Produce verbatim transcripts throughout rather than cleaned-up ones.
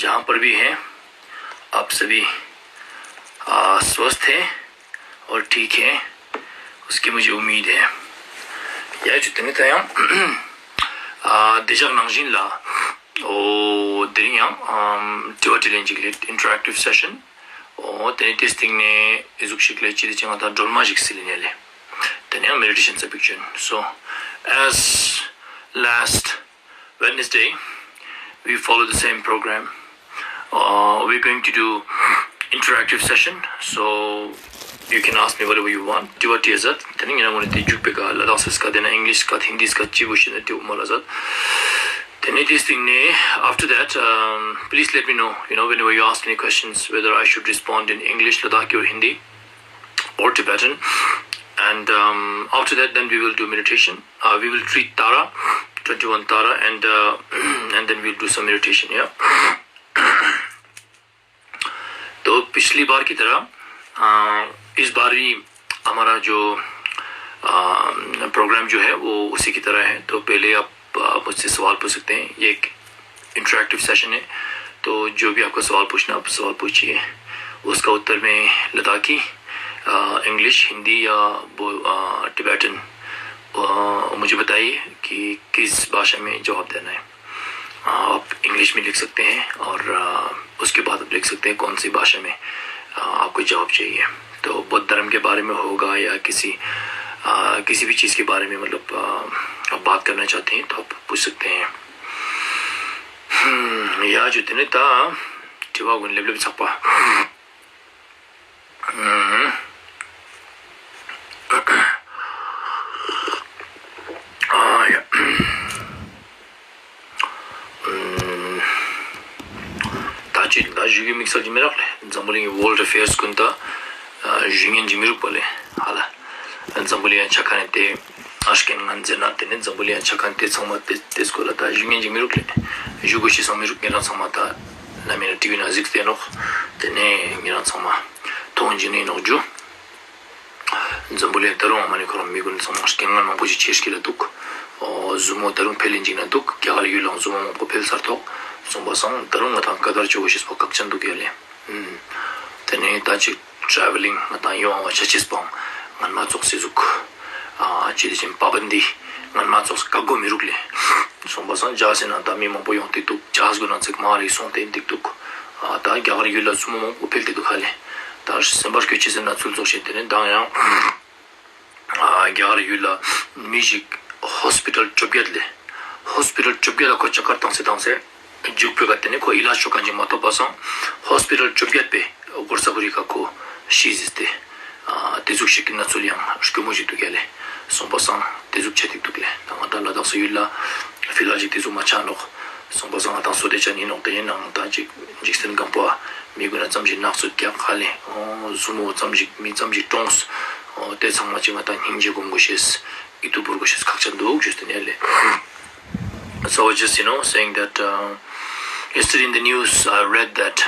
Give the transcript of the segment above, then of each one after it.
जहाँ पर भी हैं, आप सभी, आ, स्वस्थ हैं और ठीक हैं, उसकी मुझे उम्मीद है। या जो तने तया, आ, देजक नंगजिन ला, ओ, दरिया, आम, टिवा टिलेन जिगले interactive session, ओ, तने testing ने इजुक शिकले चिदे चिंगा ता ड्रोलमा जिक सिलिनेले। तने meditation subjection. So, as last Wednesday, we follow the same program. Uh, we're going to do interactive session, so you can ask me whatever you want. Tiwa tiazat, tene ngina ngone te juk peka, Ladakh ska dena, English ska, Hindi ska, chibu shina te umar azat. Tene testing ne, after that, um, please let me know, you know, whenever you ask any questions, whether I should respond in English, Ladakhi or Hindi, or Tibetan. And um, after that, then we will do meditation. Uh, we will treat Tara, twenty-one Tara, and uh, and then we'll do some meditation. Yeah. तो पिछली बार की तरह, अ, इस बार भी हमारा जो, अ, प्रोग्राम जो है, वो उसी की तरह है। तो पहले आप, अ, मुझसे सवाल पूछ सकते हैं। ये एक इंटरैक्टिव सेशन है, तो जो भी आपको सवाल पूछना, आप सवाल पूछिए। उसका उत्तर मैं लद्दाखी, अ, इंग्लिश, हिंदी या बो-, अ, टिबेटन, अ, मुझे बताइए कि किस भाषा में जवाब देना है। आप इंग्लिश में लिख सकते हैं और, अ, उसके बाद आप लिख सकते हैं कौन सी भाषा में, अ, आपको जवाब चाहिए। तो बौद्ध धर्म के बारे में होगा या किसी, अ, किसी भी चीज़ के बारे में, मतलब, अ, आप बात करना चाहते हैं तो आप पूछ सकते हैं। हम्म, या जो तने ता, टिवा गुन लेब लेब छापा। ཨ་ཡ། ད་ཅི་ད་ཞུ་གི་དམིགས་བསལ་གྱི་མི་རག་ལེ། འཛམ་བུ་གླིང་གི་World Affairs ཀུན་ད་ཞུ་ཉན་གྱི་མི་རུག་པ་ལེ། ཧ་ལ། འཛམ་བུ་གླིང་ཡང་ཆ་ཁ་ནས་དེ་ཨ་རྐྱེན་ངན་ཟེར་ན་དེ་ནས་འཛམ་བུ་གླིང་ཡང་ཆ་ཁ་ནས་དེ་ཚང་མ་དེ་དེ་སྐོར་ལ་ད་ཞུ་ཉན་གྱི་མི་རུག་ལེ། ཞུ་དགོས་ཤེས་སང་མི་རུག་ངེད་རང་ཚང་མ་ད་ལ་མིན་ན་ཊི་ཝི་ན་གཟིགས་ཏེ་ནོག་དེ་ནས་ངེད་རང་ཚང་མ་མཐོང་རྒྱུ་ནི་ནོག་རྒྱུ། འཛམ་བུ་གླིང་ད་རུང་མ་ནི་ཁོ་རང་མི་ཀུན་ཚང་མ་རྐྱེན་ངན་མང་པོ་ཞིག་ཆེ་སྐྱེ་ལ་འདུག་ཨོ་ཟུ་མོ་ད་རུང་འཕེལ་ལེན་ཅིག་ན་འདུག་རྒྱ་གར་ཡུལ་ལའང་ཟུ་མོ་མང་པོ་འཕེལ་ཚར་ཐོག་སོང་པ་སང་ད་རུང་ང་དང་ཀ་དར་ཆོ་བོ་ཤེས་པོ་ཁག་ཅན་འདུག་ཡ་ལེ། ཨུམ། དེ་ནས་ད་ཅིག་ཊེ་ཝེ་ལིང་ང་དང་ཡོང་བ་ཆ་ཆེས་པོའང་ངན་མ་ཙོགས་སི་ཟུག་ཨ་ཅི་དེ་ཅིན་པ་བན་དི་ངན་མ་ཙོགས་བཀག་དགོས་མི་རུག་ལེ། སོང་པ་སང་ཇ་ཟེར་ན་ད་མི་མང་པོ་ཡོང་ཏེ་འདུག་ཇ་ཟེར་ན་ཚིག་མ་རེ་སོང་སྟེ་འདུག་ཨ་ད་རྒྱ་གར་ཡུལ་ལ་ཟུ་མོ་མང་པོ་འཕེལ་ཏེ་འདུག་ཧ་ལེ། ད་སེམས་པ་སྐྱོ་ཅེས་ཟེར་ན་ཚུལ་ཙོགས་ཤིག་དེ་ནས་མདང་ཡང་ཨ་རྒྱ་གར་ཡུལ་ལ་མི་ཞིག་ཧོས་པི་ཊལ་བཅོ་བརྒྱད་ལེ། ཧོས་པི་ཊལ་བཅོ་བརྒྱད་ལ་ཁོ་ཅག་གར་བཏང་སེ་བཏང་སེ་རྒྱུག་པའི་ཀ་དེ་ནས་ཁོ་ཨི་ལཱཇ་ཅོ་མཁན་ཅིག་མ་ཐོབ་པ་སང་ཧོས་པི་ཊལ་བཅོ་བརྒྱད་པའི་སྒོར་ས་ཁོ་རི་ཀ་ཁོ་ཤི་ཟེར་ཏེ། ཨ་དེ་ཟུག་ཞིག་གི་གནས་ཚུལ་ཡང་སྐྱོ་མོ་ཞིག་འདུག་ཡ་ལེ། སོང་པ་སང་དེ་ཟུག་ཆ་ཏིག་འདུག་ལེ། ད་ང་དང་ལ་དྭགས་སི་ཡུལ་ལ་ཕི་ལ་ཞིག་དེ་ཟུག་མ་ཆགས་ནོག་སོང་པ་སང་ང་དང་སོ་དེ་ཆ་ནི་ནོག་དེ་ཡིན་ནའང་ད་ཅིག་འཇིག་རྟེན་སྒམ་པོ་མི་ཀུན་ན་ཙམ་ཞིག་ནག་ཚོད་རྒྱག་ཧ་ལེ། ཨོ་ཟུ་མོ་ཙམ་ཞིག་མི་ཙམ་ཞིག་གྲོངས། ཨོ་དེ་ཚང་མ་ཅིག་ང་དང་སྙིང་རྗེ་སྒོམ་དགོས་ཤེས་ཨིད་ཏུ་བོར་དགོས་ཤེས་ཁག་ཅན་འདུག་ཞུས་ཏེ་ནས་ལེ། So I was just, you know, saying that, uh, yesterday in the news, I read that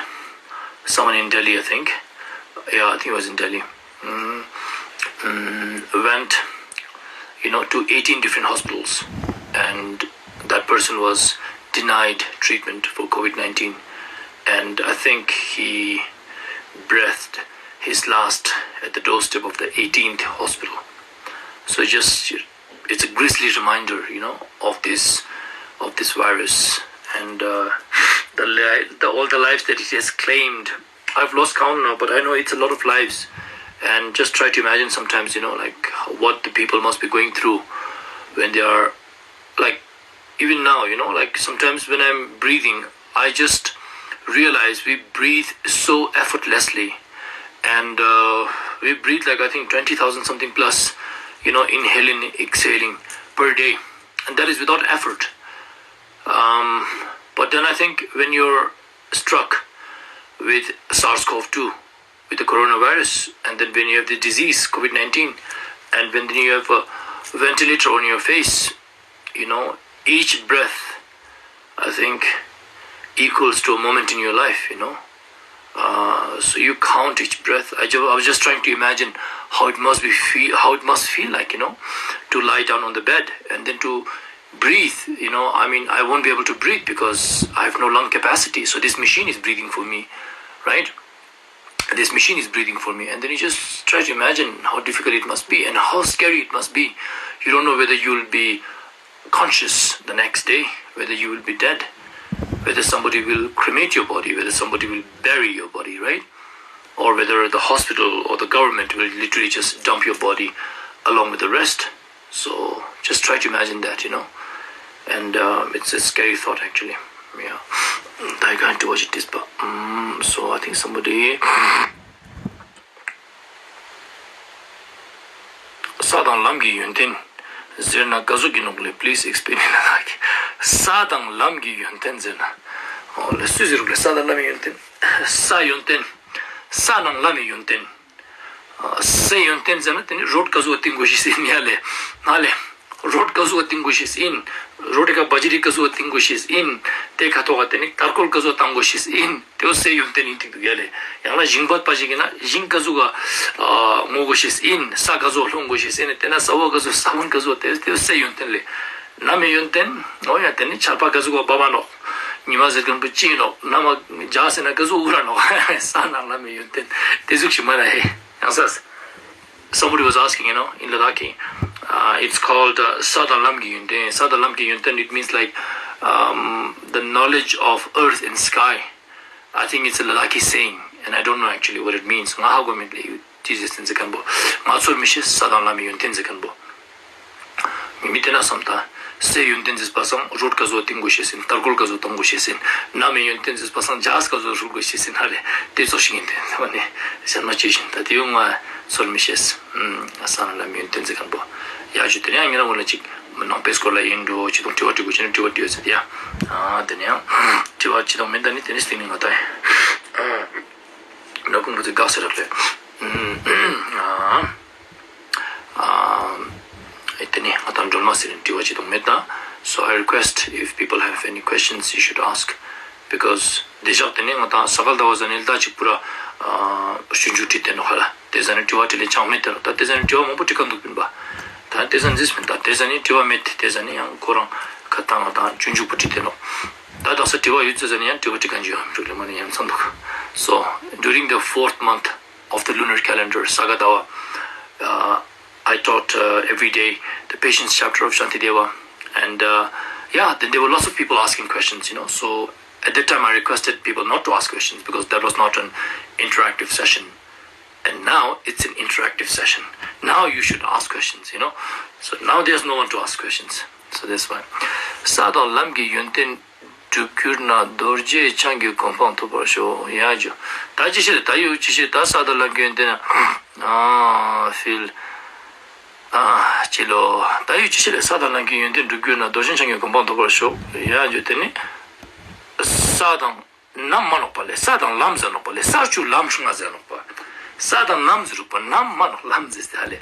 someone in Delhi, I think, yeah, I think it was in Delhi, mm, mm, went, you know, to eighteen different hospitals, and that person was denied treatment for COVID nineteen, and I think he breathed his last at the doorstep of the eighteenth hospital. So just it's a grisly reminder, you know, of this of this virus and uh, the, li- the all the lives that it has claimed. I've lost count now, but I know it's a lot of lives. And just try to imagine sometimes, you know, like what the people must be going through when they are, like, even now, you know, like sometimes when I'm breathing, I just realize we breathe so effortlessly, and uh, we breathe like, I think, twenty thousand something plus, you know, inhaling, exhaling per day, and that is without effort. Um, but then I think when you're struck with SARS-CoV two, with the coronavirus, and then when you have the disease, COVID nineteen, and when you have a ventilator on your face, you know, each breath, I think, equals to a moment in your life, you know. Uh, so you count each breath. I, ju- I was just trying to imagine how it must be feel, how it must feel like, you know, to lie down on the bed and then to breathe, you know, I mean, I won't be able to breathe because I have no lung capacity. So this machine is breathing for me, right? This machine is breathing for me. And then you just try to imagine how difficult it must be and how scary it must be. You don't know whether you'll be conscious the next day, whether you will be dead, whether somebody will cremate your body, whether somebody will bury your body, right? Or whether the hospital or the government will literally just dump your body along with the rest. So just try to imagine that, you know. And um, it's a scary thought, actually. Yeah. ད་ཡི་ག་དྲི་བ་ཞིག་དྲིས་པ། ཨམ། So I think somebody ས་དང་ལམ་གྱི་ཡོན་ཏན་ཟེར་ན་ག་ཟུག་གི་ནོག་ལེ། Please explain in Ladakhi. ས་དང་ལམ་གྱི་ཡོན་ཏན་ཟེར་ན། འོ་ལེ། སུས་ཟེར་རུག་ལེ། ས་དང་ལམ་གྱི་ཡོན་ཏན། ས་ཡོན་ཏན། ས་ནང་ལམ་གྱི་ཡོན་ཏན། ཨ། སའི་ཡོན་ཏན་ཟེར་ན་དེ་ནི་རོཌ་ག་ཟུག་བཏིང་དགོས་ཤེས་ཨིན་ཡ་ལེ། ང་ལེ། རོཌ་ག་ཟུག་བཏིང་དགོས་ཤེས་ཨིན། རོཌ་ཀ་བ་ཇི་རི་ག་ཟུག་བཏིང་དགོས་ཤེས་ཨིན། དེ་ཁ་ཐོག་ག་དེ་ནི་དར་གོལ་ག་ཟུག་བཏང་དགོས་ཤེས་ཨིན། དེ་བོ་སའི་ཡོན་ཏན་ཨིན་ཏིག་འདུག་ཡ་ལེ། ཡང་ན་ཞིང་པ་པ་ཞིག་ཨིན་ན་ཞིང་ག་ཟུག་ག་ཨ་རྔོ་དགོས་ཤེས་ཨིན། ས་ག་ཟུག་སློང་དགོས་ཤེས་ཨིན། དེ་ན་ས་བོན་ག་ཟུག་ས་བོན་ག་ཟུག་དེ་དེ་བོ་སའི་ཡོན་ཏན་ལེ། ནམ་མཁའི་ཡོན་ཏན། འོ་ཡ། དེ་ནི་ཆར་པ་ག་ཟུག་ག་བབ་བ་ནོག་ཉི་མ་ཟེར་མཁན་པོ་ཅི་ཨིན་ནོག་ནམ་མཁའ་འཇའ་ཟེར་ན་ག་ཟུག་འུར་ར་ནོག་ས་ནང་ལམ་མཁའི་ཡོན་ཏན་དེ་ཟུག་ཞིག་མ་ར་ཧེ། ཡང་ས། Somebody was asking, you know, in Ladakhi, uh, it's called uh, ས་དང་ལམ་གྱི་ཡོན་ཏན། ས་དང་ལམ་གྱི་ཡོན་ཏན། It means like um, the knowledge of earth and sky. I think it's a Ladakhi saying, and I don't know actually what it means. ང་ཧ་གོ་མེད་ལེ། ཡུ་ཅི་ཟེར་ཟེར་མཁན་པོ། ང་ཚོར་མི་ཤེས་ས་དང་ལམ་གྱི་ཡོན་ཏན་ཟེར་མཁན་པོ། མི་མི་དེ་ན་བསམ་ད། སའི་ཡོན་ཏན་ཟེར་པ་སང་རོཌ་ག་ཟུག་བཏིང་དགོས་ཤེས་ཨིན། དར་གོལ་ག་ཟུག་བཏང་དགོས་ཤེས་ཨིན། ནམ་མཁའི་ཡོན་ཏན་ཟེར་པ་སང་འཇའ་ག་ཟུག་འུར་དགོས་ཤེས་ཨིན། ཧ་ལེ། དེ་ཙོགས་ཤིག་ཨིན་ཏེ། ད་མ་ནི་ཞན་མ་ཅི་ཞིག་ད་དེ་ཡོང་ང་ཚོར་མི་ཤེས། ཨམ། ས་དང་ལམ་གྱི་ཡོན་ཏན་ཟེར་མཁན་པོ། ཡ་ཞུ་དེ་ནི་ཡང་ཉེ་རང་ངོ་ལ་ཅིག་ནང་པའི་སྐོར་ལ་ཨིན་འགྲོ་ཅི་དང་དྲི་བ་དྲི་དགོས་ཅི་ན་དྲི་བ་དྲི་ཡོད་ཟེར་ཡ། ཨ། དེ་ནི་ཡང་དྲི་བ་ཅི་དང་མེད་ད་ནི་དེ་ནི་སྟིང་ནི་ང་ད་ཡ། ཨ། ནོ་ཀུན་པོ་དེ་དགའ་ཟེར་ར་ལེ། ཨ། ཨ། དེ་ནི་ང་ད་སྒྲོལ་མ་ཟེར་ནི་དྲི་བ་ཅི་དང་མེད་ད། So I request if people have any questions, you should ask. Because དེ་ཞག་དེ་ནི་ང་ད་ས་ག་ཟླ་བ་ཟ་ནི་ལ་ད་ཅིག་པུ་ར་ཨ་སྤྱོད་འཇུག་བྲིས་ཏེ་ནོག་ཧ་ལ། དེ་ཟ་ནི་དྲི་བ་དྲིས་ལན་ཅང་མེད་དེ་རོ། ད་དེ་ཟ་ནི་དྲི་བ་མང་པོ་དྲི་ཁན་འདུག་པིན་པ། ད་དེ་ཟ་ནི་ཟིས་མེད། ད་དེ་ཟ་ནི་དྲི་བ་མེད། དེ་ཟ་ནི་ཡང་ཁོ་རང་ཁ་ཏང་ང་ད་སྤྱོད་འཇུག་པོ་བྲིས་ཏེ་ནོག། ད་དག་ས་དྲི་བ་ཡོད་ཚད་ཟ་ནི་ཡང་དྲི་བ་དྲི་ཁན་ཅིག་ཡོད་མ་རུག་ལེ། མ་ནི་ཡང་ཚང་འདུག། So, during the fourth month of the lunar calendar, ས་ག་ཟླ་བ, uh, I taught uh, every day the Patience chapter of Shantideva. And uh, yeah, then there were lots of people asking questions, you know. So at that time, I requested people not to ask questions because that was not an interactive session. And now it's an interactive session. Now you should ask questions, you know. So now there's no one to ask questions. So that's why. ས་དང་ལམ་གྱི་ཡོན་ཏན་སྒྲུབ་གྱུར་ན། རྡོ་རྗེ་འཆང་གི་གོ་འཕང་ཐོབ་པར་ཤོག། ཡ་ཇོ། ད་ཅི་ཞིག་ལེ། ད་ཡུ་ཅི་ཞིག་ད་ས་དང་ལམ་གྱི་ཡོན་ཏན། ཨ་ཕིལ། ཨ་ཅི་ལོ། ད་ཡུ་ཅི་ཞིག་ལེ། ས་དང་ལམ་གྱི་ཡོན་ཏན་སྒྲུབ་གྱུར་ན། རྡོ་རྗེ་འཆང་གི་གོ་འཕང་ཐོབ་པར་ཤོག། ཡ་ཇོ། དེ་ནི་ས་དང་ནམ་མ་ནོག་པ་ལེ། ས་དང་ལམ་ཟེར་ནོག་པ་ལེ། ས་བཅུ་ལམ་ལྔ་ཟེར་ནོག་པ། ས་དང་ནམ་ཟེར་རུག་པ། ནམ་མ་ནོག། ལམ་ཟེར་ཏེ་ཧ་ལེ།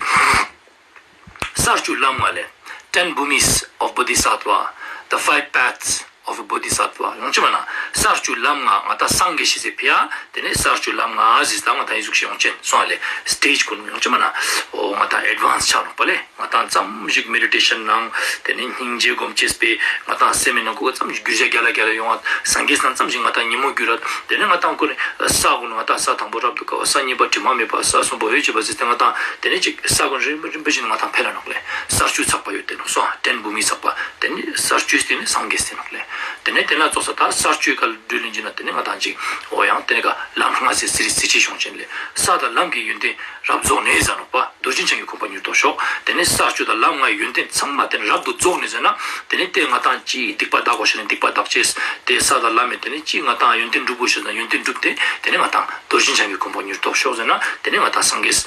ས་བཅུ་ལམ་ལྔ་ལེ། Ten bhumis of Bodhisattva, the five paths of a Bodhisattva. ཡོང་ཅི་མ་ན་ས་བཅུ་ལམ་ལྔ་ང་ད་སངས་རྒྱས་ཤེས་སི་ཕི་ཡ། དེ་ནི་ས་བཅུ་ལམ་ལྔ་ཟེར་ད་ང་ད་ཡི་ཟུག་ཤིག་ཡོང་ཅན་སོང་ལེ། སི་ཊེཇ་ཀུན་ཡོང་ཅི་མ་ན། འོ་ང་ད་ཨེཌ་ཝན་སི་ཆ་ནོག་པ་ལེ། ང་ད་ཙམ་ཞིག་མེ་ཌི་ཊེ་ཤན་ནང་དེ་ནི་སྙིང་རྗེ་སྒོམ་ཅེས་པེ་ང་ད་སེམས་ནང་ཁུག་ཙམ་ཞིག་རྒྱུ་ཆ་རྒྱལ་ལ་རྒྱལ་ལ་ཡོང་བ། སངས་རྒྱས་ནང་ཙམ་ཞིག་ང་ད་ཉིན་མོ་རྒྱུ་ར། དེ་ནི་ང་ད་ཀུན་ནི་ས་ཀུན་ང་ད་ས་དང་པོ་རབ་ཏུ་དཀའ་བ། ས་གཉིས་པ་དྲི་མ་མེད་པ། ས་གསུམ་པོ་འོད་བྱེད་པ་ཟེར་ཏེ་ང་ད་དེ་ནི་ཅིག་ས་ཀུན་རིམ་རིམ་པ་བཞིན་ང་ད་འཕེལ་ལ་ནོག་ལེ། ས་བཅུ་ཚགས་པ་ཡོད་དེ་ནོག་སོང་། ཏེན་བྷུ་མི་ཚགས་པ། དེ་ནི་ས་བཅུ་དེ་ནི་སངས་རྒྱས་ཟེར་ནོག་ལེ། དེ་ནི་དེ་ན་ཙོགས་ས་ད་ས་བཅུའི་ཀ་ལ་སྒྲུབ་ལེན་གྱི་ན་དེ་ནི་ང་ད་ཅིག་འོ་ཡང་དེ་ནི་ཀ་ལམ་ལྔ་ཟེར་སི་རི་སི་ཆེ་ཤོང་ཅན་ལེ། ས་དང་ལམ་གྱི་ཡོན་ཏན་རབ་རྫོགས་ནས་ཟེར་ནོག་པ། རྡོ་རྗེ་འཆང་གི་གོ་འཕང་མྱུར་ཐོབ་ཤོག། དེ་ནས་ས་བཅུ་དང་ལམ་ལྔའི་ཡོན་ཏན་ཚང་མ་དེ་ནས་རབ་ཏུ་རྫོགས་ནས་ཟེར་ན། དེ་ནས་དེ་ང་ཏང་ཅི་སྡིག་པ་དག་དགོས་ཤེས་ན་སྡིག་པ་དག་ཅེས། དེ་ས་དང་ལམ་མེད་དེ་ནས་ཅི་ང་ཏང་ཡོན་ཏན་སྒྲུབ་དགོས་ཤེས་ན་ཡོན་ཏན་སྒྲུབ་སྟེ། དེ་ནས་ང་ཏང་རྡོ་རྗེ་འཆང་གི་གོ་འཕང་མྱུར་ཐོབ་ཤོག་ཟེར་ན། དེ་ནས་ང་ཏང་སངས་རྒྱས་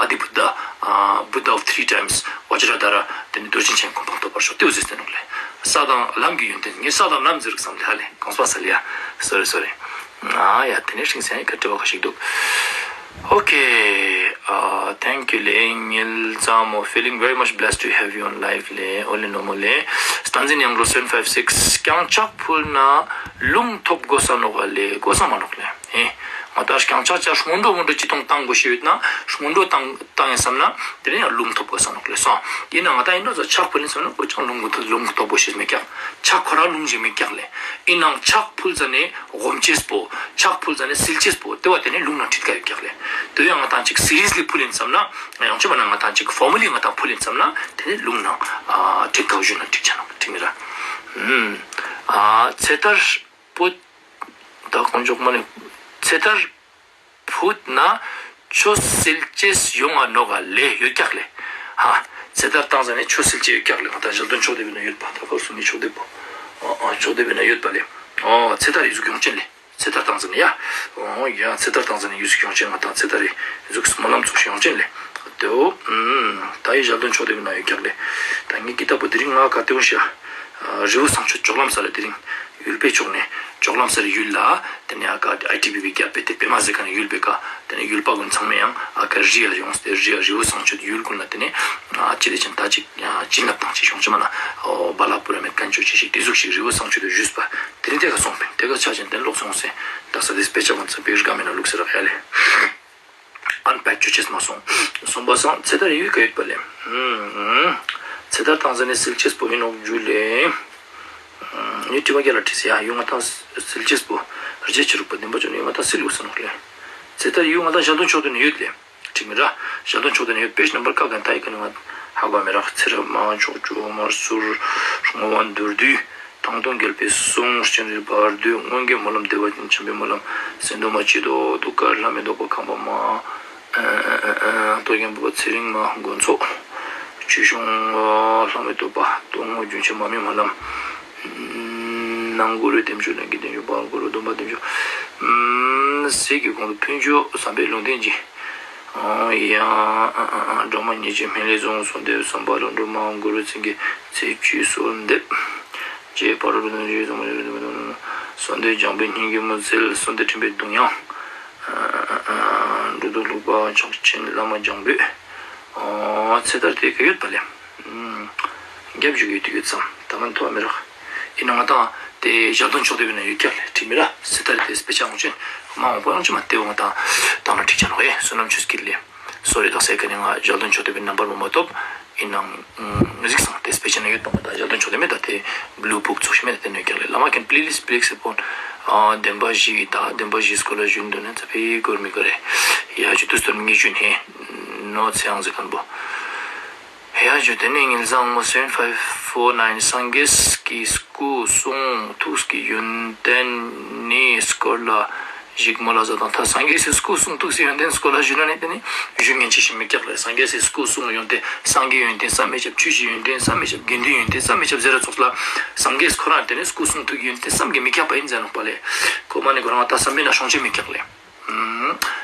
ཨ་ཏི་བུདྡྷ། Buddha of three times, Vajradhara, དེ་ནས་རྡོ་རྗེ་འཆང་གི་གོ་འཕང་ཐོབ་པར་ཤོག། དེ་འུ་ཟེར་ཏེ་ནོག་ལེ། ས་དང་ལམ་གྱི་ཡོན་ཏན། ངས་ས་དང་ལམ་ཟེར་བསམ་ལེ་ཧ་ལེ། གོང་སྤ་ས་ལེ་ཡ། སོ་རི་སོ་རི། ཨ་ཡ་དེ་ནས་ཤིང་སེང་ག་དྲི་བ་ཁ་ཤིག་འདུག། Okay, uh, thank you ལེ། ཉིལ་ཙམ་མོ། Feeling very much blessed to have you on live ལེ། ཨོ་ལེ་ནོ་མོ་ལེ། སྟན་འཛིན་ཡང་གྲོ་seven five six། རྐྱང་ཕྱག་ཕུལ་ན་རླུང་ཐོབ་དགོས་ས་ནོག་ག་ལེ། དགོས་ས་མ་ནོག་ལེ། ཧེ། ང་ཏང་རྐྱང་ཕྱག་ཅིག་སྔོན་འགྲོ་སྔོན་འགྲོ་ཅི་ཏོང་བཏང་དགོས་ཤེས་ཡོད་ན་སྔོན་འགྲོ་བཏང་བཏང་ཡིན་བསམ་ན་དེ་ནས་ཡང་རླུང་ཐོབ་དགོས་ས་ནོག་ལེ་སོང་། ཡིན་ན་ང་ཏང་ཡིན་ནོ་ཙ་ཕྱག་ཕུལ་ཡིན་བསམ་ན་ཁོ་ཅང་རླུང་ཐོབ་རླུང་ཐོབ་དགོས་ཤེས་མེད་ཀྱག། ཕྱག་ཁོ་རང་རླུང་ཞིག་མེད་ཀྱག་ལེ། ཡིན་ནའང་ཕྱག་ཕུལ་ཙ་ནས་སྒོམ་ཅེས་པོ་ཕྱག་ཕུལ་ཙ་ནས་སིལ་ཅེས་པོ་དེ་བ་དེ་ནས་རླུང་ནང་ཁྲིད་ཀ་ཡོད་ཀྱག་ལེ། དེ་ཡང་ང་ཏང་ཅིག་སི་རི་ཡས་ལི་ཕུལ་ཡིན་བསམ་ན་ཡང་ཅི་བ་ན་ང་ཏང་ཅིག་ཕོར་མ་ལི་ང་ཏང་ཕུལ་ཡིན་བསམ་ན་དེ་ནས་རླུང་ནང་ཁྲིད་ཀ་བཞུགས་ན་འགྲིག་ཆ་ནོག་འགྲིག་མི་ར། ཨ་ཚེ་ཐར་པོ། ད་དཀོན་མཆོག་མ་ནི་ཚེ་ཐར་ཕུད་ན་ཆོས་སིལ་ཅེས་ཡོང་ང་ནོག་ག་ལེ་ཡོད་ཀྱག་ལེ། ཧ། ཚེ་ཐར་བཏང་ཙ་ནས་ཆོས་སིལ་ཅེས་ཡོད་ཀྱག་ལེ། ང་ཏང་ཞལ་འདོན་ཕྱོགས་དེ་བས་ན་ཡོད་པ། ད་ཕར་སོང་ངེ་ཕྱོགས་དེ་པོ། ཨ་ཨ་ཕྱོགས་དེ་བས་ན་ཡོད་པ་ལེ། ཨོ་ཚེ་ཐར་ཡི་ཟུག་ཡོང་ཅན་ལེ། ཚེ་ཐར་བཏང་ཙ་ནས་ཡ། ཨོ་ཡ་ཚེ་ཐར་བཏང་ཙ་ནས་ཡི་ཟུག་ཡོང་ཅན་ང་ཏང་ཚེ་ཐར་ཡི་ཟུག་སྨོན་ལམ་ཚོགས་ཤིག་ཡོང་ཅན་ལེ། དེའོ། ཨུམ། ད་ཡི་ཞལ་འདོན་ཕྱོགས་དེ་བས་ན་ཡོད་ཀྱག་ལེ། ད་ངའི་ཀི་ཏབ་པོ་དེ་རིང་ང་ག་ཏེ་འོང་ཤ། རི་བོ་བསང་མཆོད་ཅོག་ལམ་ས་ལ་དེ་རིང་ཡུལ་པའི་ཕྱོགས་ནས་ཅོག་ལམ་ས་རི་ཡུལ་ལ་དེ་ནས་ཨ་ཀ་ཨའི་ཊི་བི་བི་རྒྱབ་པའི་དེ་པད་མ་ཟེར་ཁན་ནི་ཡུལ་པའི་ཀ་དེ་ནས་ཡུལ་པ་ཀུན་ཚང་མས་ཡང་ཨ་ཀ་རི་ཡ་ཡོངས་ཏེ་རི་ཡ་རི་བོ་བསང་མཆོད་ཡུལ་ཀུན་ལ་དེ་ནས་ཨ་ཅི་ལེ་ཅན་ད་ཅིག་བྱིན་རླབས་བཏང་ཅིག་ཡོང་ཅི་མ་ན་ཨོ་བ་ལ་པུ་ར་མེད་ཀན་ཅོ་ཅི་ཞིག་དེ་ཟུག་ཞིག་རི་བོ་བསང་མཆོད་དུ་ཞུས་པ་དེ་ནས་དེ་ཀ་སོང་པིན་དེ་ཀ་ཆ་ཅན་དེ་ལོག་སོང་སེ་ད་ས་དེ་དཔེ་ཆ་ཀུན་ཚང་པའི་རི་ཀ་མེད་ན་ལུག་སེ་རག་ཡ་ལེ། ཨན་པེག་ཅོ་ཅེས་མ་སོང་། སོང་པ་སང་ཚེ་ཐར་ཡུལ་ག་ཡོད་པ་ལེ། ཚེ་ཐར་བཏང་ཙ་ནས་སིལ་ཅེས་པོ་ཡིན་ནོག་ཇུ་ལེ། ངས་དྲི་བ་རྒྱ་ལ་དྲིས་ཡ་ཡུལ་ང་ཏང་སིལ་ཅེས་པོ་རྗེ་ཆེ་རུག་པ་བདེན་པ་ཅོ་ནས་ཡུལ་ང་ཏང་སིལ་ཡོད་ས་ནོག་ལེ། ཚེ་ཐར་ཡུལ་ང་ཏང་ཞལ་འདོན་ཕྱོགས་དེ་ནས་ཡོད་ལེ། དྲི་མི་ར། ཞལ་འདོན་ཕྱོགས་དེ་ནས་ཡོད་པེ་ཇི་ནམ་བར་ཀ་གན་ཐ་ཡི་ཀ་ནས་ང་ཧ་གོ་མི་རག་ཚེ་རབས་མ་ཕྱོགས་བཅུ་མར་གསུར་བསྔོ་བ་མདོར་བསྡུས། ཐང་སྟོང་རྒྱལ་པོའི་གསུང་སྤྱན་རས་བར་དོའི་སྔོན་གྱི་སྨོན་ལམ་བདེ་བ་ཅན་འཆམ་པའི་སྨོན་ལམ་སེང་གདོང་མ་སྐྱིད་སྡུག་གདུགས་དཀར་ལྷ་མི་བཟློག་པ་ཁང་པ་མ་ཨ་ཨ་ཨ་ཨ་རྟོགས་ལྡན་བུ་པ་ཚེ་རིང་མ་དགོན་ཚོགས་ཆོས་སྐྱོང་ལྷ་མི་བསྟོད་པ་སྟོང་ངོ་རྒྱུན་ཆེན་མ་མི་སྨོན་ལམ་ནང་གུ་རུའི་བདེ་མཆོག་ནང་གི་བདེ་མཆོག་བར་གུ་རུ་སྡོམ་པ་བདེ་མཆོག་ཟས་ཀྱི་གོང་དུ་ཕུན་ཚོགས་བསམ་པའི་ལུང་བསྟན་གྱི། ཡང་སྒྲོལ་མ་ཉེར་གཅིག་སྨན་བླའི་གཟུངས་གསོལ་འདེབས་སམ་བྷ་ལ་སྒྲོལ་མ་གུ་རུ་མཚན་གྱི་ཚེས་བཅུའི་གསོལ་འདེབས། རྗེ་ཕ་རོལ་ཏུ་ཕྱིན་གསུང་གསོལ་འདེབས་སྦྱངས་པའི་སྙིང་གི་མུན་སེལ་གསོལ་འདེབས་ཕྲེང་བའི་གདུང་དབྱངས། འགྲོ་འདུལ་ལྷུག་པ་ཕྱག་ཆེན་བླ་མ་རྒྱང་འབོད། ཚེ་ཐར་དེ་ག་ཡོད་པ་ལེ། རྒྱབ་བཞུགས་ཡོད་དུས་ཡོད་ཙམ་ད་མ་མཐོང་བ་མི་རག་ཡིན་ན་ང་ཏང་དེ་ཞལ་འདོན་ཕྱོགས་དེ་བས་ན་ཡོད་ཀྱག་ལེ་དྲི་མི་ར་སི་ཏར་དེ་དཔེ་ཆ་ངོ་ཆེན་མ་འོང་པོ་ཡང་ཅི་མ་དེ་འོང་ཏང་ཏང་ན་འགྲིག་ཆ་ནོག་ཨེ་བསོད་ནམས་ཆུ་སྐྱིད་ལེ། སོ་རི་དག་སའི་ཀ་ནས་ང་ཞལ་འདོན་ཕྱོགས་དེ་བས་ནམ་བར་མ་མ་ཐོབ་ཡིན་ནང་གཟིགས་སང་དེ་དཔེ་ཆ་ན་ཡོད་པ་ང་ཏང་ཞལ་འདོན་ཕྱོགས་དེ་མེད་ད་དེ་བླུ་བུག་ཚོགས་ཤིག་མེད་ད་དེ་ནོད་ཀྱག་ལེ་བླ་མ་ཀན་པི་ལིས་པི་ལིག་སེ་པོན་བདེན་པ་བཞི་ད་བདེན་པ་བཞི་སྐོར་ལ་ཞུ་འདོད་ན་ཚ་ཕི་གོར་མི་གོ་རེ་ཡ་ཞུ་དུས་ལྟར་མི་ཞུ་ནས་ནོ་ཚེ་ཡང་ཟེར་མཁན་པོ། ཡ་ཞུ་དེ་ནས་ཉིན་བཟང་ངོ་seven five four nine སངས་རྒྱས་ཀྱི་སྐུ་གསུང་ཐུགས་ཀྱི་ཡོན་ཏན་ནི་སྐོར་ལ་ཞིག་མོལ་ལ་ཟ་དང་ད་སངས་རྒྱས་སི་སྐུ་གསུང་ཐུགས་སི་ཡོན་ཏན་སྐོར་ལ་ཞུ་ན་ནི་དེ་ནི་ཞུ་ཉན་ཅི་ཞིག་མི་ཀྱག་ལེ། སངས་རྒྱས་སི་སྐུ་གསུང་ཡོན་ཏན་སངས་རྒྱས་ཡོན་ཏན་བསམ་མི་ཁྱབ་ཆོས་ཀྱི་ཡོན་ཏན་བསམ་མི་ཁྱབ་དགེ་འདུན་ཡོན་ཏན་བསམ་མི་ཁྱབ་ཟེར་ར་ཚོགས་ལ་སངས་རྒྱས་ཁོ་རང་དེ་ནི་སྐུ་གསུང་ཐུགས་ཀྱི་ཡོན་ཏན་བསམ་གྱིས་མི་ཁྱབ་པ་ཡིན་ཟེར་ནོག་པ་ལེ། ཁོ་མ་ནི་ཁོ་རང་ད་བསམ་པའི་ན་སྲོང་ཆེ་མི་ཀྱག་ལེ།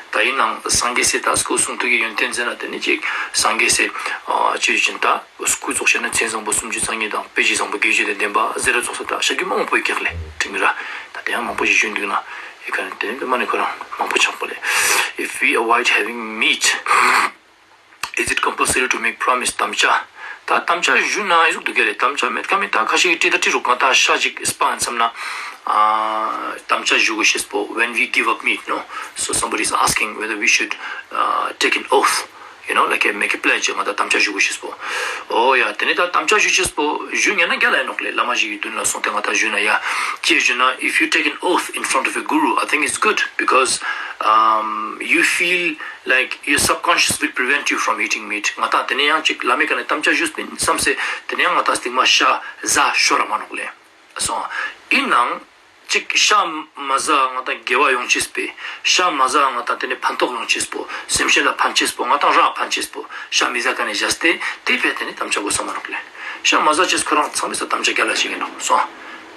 ད་ཡིན་ནང་སངས་རྒྱས་སི་ད་སྐུ་གསུང་ཐུགས་ཀྱི་ཡོན་ཏན་ཟེར་ན་དེ་ནི་ཅིག་སངས་རྒྱས་སི་ཨ་ཅི་ཞིག་ད་སྐུ་ཚོགས་བཤད་ན་མཚན་བཟང་པོ་སུམ་ཅུ་རྩ་གཉིས་དང་དཔེ་བཞི་བཟང་པོ་བརྒྱད་ཅུ་དང་ལྡན་པ་ཟེར་ར་ཚོགས་ས་ད་ཤ་རྒྱུ་མང་པོ་ཡོད་ཀྱག་ལེ་དྲི་མི་ར། ད་དེ་ཡང་མང་པོ་ཞིག་ཞུས་འདུག་ན་ཡི་ག་ནི་དེ་ནི་མ་ནི་ཁོ་རང་མང་པོ་ཆགས་པ་ལེ། If we avoid having meat, is it compulsory to make promise དམ་བཅའ། ད་དམ་བཅའ་ཞུ་ན་ཨི་ཟུག་འདུག་ག་ལེ། དམ་བཅའ་མེད་ཀ་མེད་ད་ཁ་ཤས་ཀྱི་ཏི་ད་ཏི་རུ་གང་ད་ཤ་ཞིག་སྤང་བསམ་ན་ཨ་དམ་བཅའ་ཞུ་དགོས་ཤེས་པོ། When we give up meat, no? So somebody is asking whether we should uh, take an oath, you know, like a, make a pledge, ང་ད་དམ་བཅའ་ཞུ་དགོས་ཤེས་པོ། ཨོ་ཡ་དེ་ནི་ད་དམ་བཅའ་ཞུ་ཤེས་པོ་ཞུ་ཉན་ན་རྒྱལ་ལ་ཡིན་ནོག་ལེ། བླ་མ་ཞིག་གི་མདུན་ལ་སོང་སྟེ་ང་ད་ཞུ་ན་ཡ་ཅི་ཞུ་ན། If you take an oath in front of a guru, I think it's good because um, you feel like your subconscious will prevent you from eating meat. ང་ད་དེ་ནས་ཡང་ཅིག་བླ་མའི་ཀ་ནས་དམ་བཅའ་ཞུས་པིན་བསམ་སེ་དེ་ནས་ཡང་ང་ད་སྟིང་མ་ཤ་ཟ་ཤོར་ར་མ་ནོག་ལེ། སོང་། ཡིན་ནང་ཅིག་ཤ་མ་ཟ་ང་ད་དགེ་བ་ཡོང་ཅེས་པེ། ཤ་མ་ཟ་ང་ད་དེ་ནས་ཕན་ཐོགས་ཡོང་ཅེས་པོ། སེམས་ཅན་ལ་ཕན་ཅེས་པོ། ང་ད་རང་ཕན་ཅེས་པོ། ཤ་མི་ཟ་ཀ་ནས་བཞག་སྟེ་དེ་བས་དེ་ནས་དམ་བཅའ་དགོས་ས་མ་ནོག་ལེ། ཤ་མ་ཟ་ཅེས་ཁོ་རང་ཚང་མའི་ས་དམ་བཅའ་རྒྱལ་ལ་ཞིག་ཡིན་ནོག་སོང་།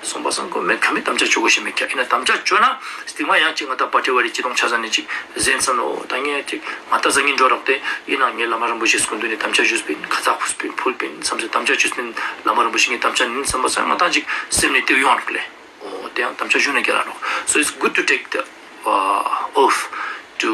སོང་པ་སང་ཁོ་མེད་ཁ་མེད་དམ་བཅའ་བཅོ་དགོས་ཤེས་མེད་ཀྱག། ཡིན་ན་དམ་བཅའ་བཅོ་ན་སྟིང་མ་ཡང་ཅིག་ང་ད་པ་ཏི་ཝ་རི་ཅི་དོང་ཆ་ཟ་ནི་ཅིག་གཟན་ས་ནོ། ད་ངས་ཅིག་ང་ད་ཟ་ངིན་འགྲོ་རག་སྟེ་ཡིན་ན་ངས་བླ་མ་རིན་པོ་ཆེ་སྐུ་མདུན་ནས་དམ་བཅའ་ཞུས་པིན། ཁ་ཚ་ཁུས་པིན་ཕུལ་པིན་བསམ་སེ་དམ་བཅའ་ཞུས་པིན། བླ་མ་རིན་པོ་ཆེ་ངས་དམ་བཅའ་ནིན་བསམ་པ་སང་ང་ད་ཅིག་སེམས་ནས་དེ་ཡོང་རག་ལེ། ཨོ་དེ་ཡང་དམ་བཅའ་ཞུ་ན་རྒྱལ་ལ་ནོག། So it's good to take the uh, oath to,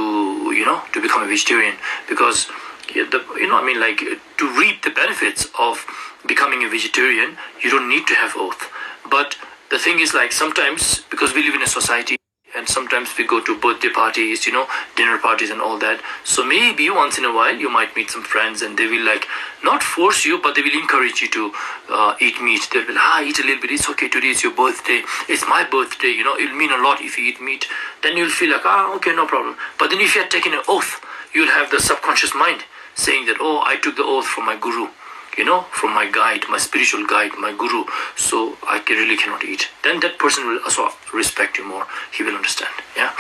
you know, to become a vegetarian because the, you know, I mean, like, to reap the benefits of becoming a vegetarian, you don't need to have oath. But the thing is, like, sometimes, because we live in a society, And sometimes we go to birthday parties, you know, dinner parties and all that. So maybe once in a while you might meet some friends and they will, like, not force you, but they will encourage you to uh, eat meat. They'll be like, ah, eat a little bit. It's okay. Today is your birthday. It's my birthday. You know, it'll mean a lot if you eat meat. Then you'll feel like, ah, okay, no problem. But then if you're taking an oath, you'll have the subconscious mind saying that, oh, I took the oath from my guru, you know, from my guide, my spiritual guide, my guru, so I can, really cannot eat. Then that person will also respect you more. He will understand. Yeah.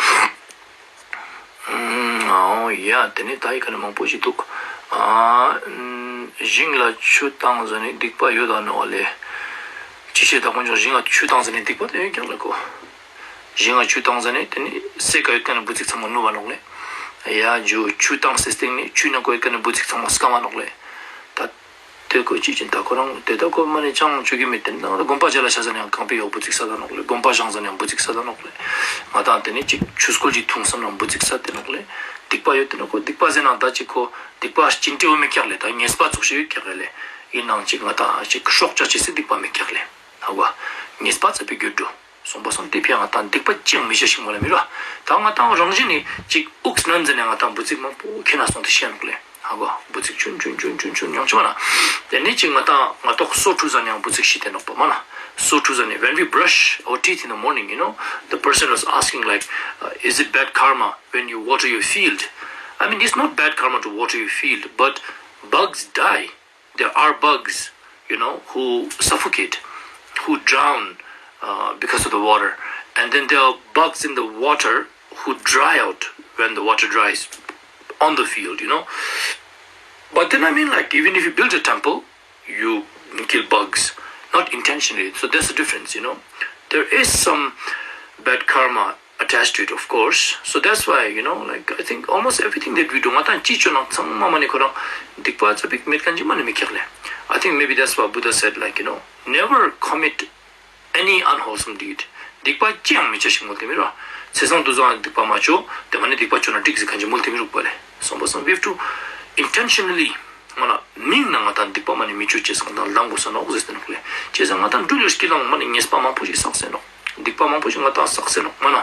ཨོ་ཡ། དེ་ནི་ད་ཡི་ཁ་ནི་མང་པོ་ཞིག་འདུག་ཨ། ཨམ། ཞིང་ལ་ཆུ་བཏང་ཟ་ནི་སྡིག་པ་ཡོད་ད་ནོག་ལེ། ཅི་ཤེས་ད་དཀོན་མཆོག་ཞིང་ལ་ཆུ་བཏང་ཟ་ནི་སྡིག་པ་དེ་ཡོད་ཀྱག་ལེ་ཀོ། ཞིང་ལ་ཆུ་བཏང་ཟ་ནི་དེ་ནི་སའི་ཀ་ཡོད་ཁན་ནི་འབུ་ཚིག་ཚང་མ་ནུབ་བ་ནོག་ལེ། ཡ་ཇུ་ཆུ་བཏང་སའི་སྟེང་ནི་ཆུའི་ནང་ཀ་ཡོད་ཁན་ནི་འབུ་ཚིག་ཚང་མ་སྐམ་བ་ནོག་ལེ། ད་དེ་ཀོ་ཅི་ཅིན་ད་ཁོ་རང་དེ་ད་ཁོ་མ་ནི་ཅང་ཆུ་གི་མི་དེ་ནང་ལ་དགོན་པ་ཅ་ལ་ཤ་ཟ་ནི་ཡང་རྐང་པའི་ཡོག་འབུ་ཚིག་ས་ད་ནོག་ལེ། དགོན་པ་བཞེངས་ཟ་ནི་ཡང་འབུ་ཚིག་ས་ད་ནོག་ལེ། ང་དང་དེ་ནི་ཅིག་ཆུ་སྐོལ་ཅིག་འཐུང་བསམ་ན་འབུ་ཚིག་ས་དེ་ནོག་ལེ། སྡིག་པ་ཡོད་དེ་ནོག་ཀོ། སྡིག་པ་ཟེར་ན་ད་ཅིག་ཁོ་སྡིག་པ་ཅིན་ཏེ་བོ་མེད་ཀྱག་ལེ། ད་ཉེས་པ་ཙོགས་ཤིག་ཡོད་ཀྱག་ལེ། ཡིན་ནང་ཅིག་ང་དང་ཅིག་སྲོག་ཆགས་ཅེས་སི་སྡིག་པ་མེད་ཀྱག་ལེ། ཧ་གོ། ཉེས་པ་ཙ་པིག་ཡོད་འགྲོ། སོང་པ་སང་དེ་ཕི་ང་དང་སྡིག་པ་ཅི་ཡང་མི་བྱ་ཞིག་མོལ་ལ་མི་རོ། ད་ང་དང་རང་བཞིན་ནི་ཅིག་དབུགས་ནམ་ཟ་ནི་ང་དང་འབུ་ཚིག་མང་པོ་ཁེ་ན་སོང་སྟེ་ཤེས་ནོག་ལེ། ཧ་གོ། འབུ་ཚིག་ཆུན་ཆུན་ཆུན་ཆུན་ཆུན་ཡང་ཆུ་མ་ན། དེ་ནི་ཅིག་ང་དང་ང་ཏོག་སོ་ཁྲུ་ཟ་ནི་ཡང་འབུ་ཚིག་ཤི་དེ་ནོག་པ་མ་ན། སོ་ཁྲུ་ཟ་ནི། When we brush our teeth in the morning, you know, the person was asking, like, uh, is it bad karma when you water your field? I mean, it's not bad karma to water your field, but bugs die. There are bugs, you know, who suffocate, who drown uh, because of the water. And then there are bugs in the water who dry out when the water dries on the field, you know. But then, I mean, like, even if you build a temple, you kill bugs, not intentionally. So there's a difference, you know. There is some bad karma attached to it, of course. So that's why, you know, like, I think almost everything that we do, ང་དང་ཅི་ཅོ་ན་ཚང་མ་མ་ནི་ཁོ་རང་སྡིག་པ་ཙ་པིག་མེད་ཁན་ཅིག་མ་ནི་མི་ཁྱག་ལེ། I think maybe that's why Buddha said, like, you know, never commit any unwholesome deed. སྡིག་པ་ཅི་ཡང་མི་ཅོ་ཞིག་མོལ་ཏེ་མི་རུག། ཚེས་བཟང་དུས་བཟང་སྡིག་པ་མ་ཅོ། དེ་མ་ནི་སྡིག་པ་ཅོ་ན་འགྲིག་ཟེར་ཁན་ཅིག་མོལ་ཏེ་མི་རུག་པ་ལེ། སོང་པ་སང་we have to intentionally མ་ན་མིང་ན་ང་དང་སྡིག་པ་མ་ནི་མི་ཅོ་ཅེས་ང་དང་ལམ་གོ་ས་ནོག་ཟེར་ཏེ་ནོག་ལེ། ཅི་ཟེར་ང་དང་འགྲུལ་ཡོད་སྐྱིད་ལང་མ་ནི་ཉེས་པ་མང་པོ་ཞིག་བསགས་སེ་ནོག། སྡིག་པ་མང་པོ་ཞིག་ང་དང་བསགས་སེ་ནོག་མ་ན།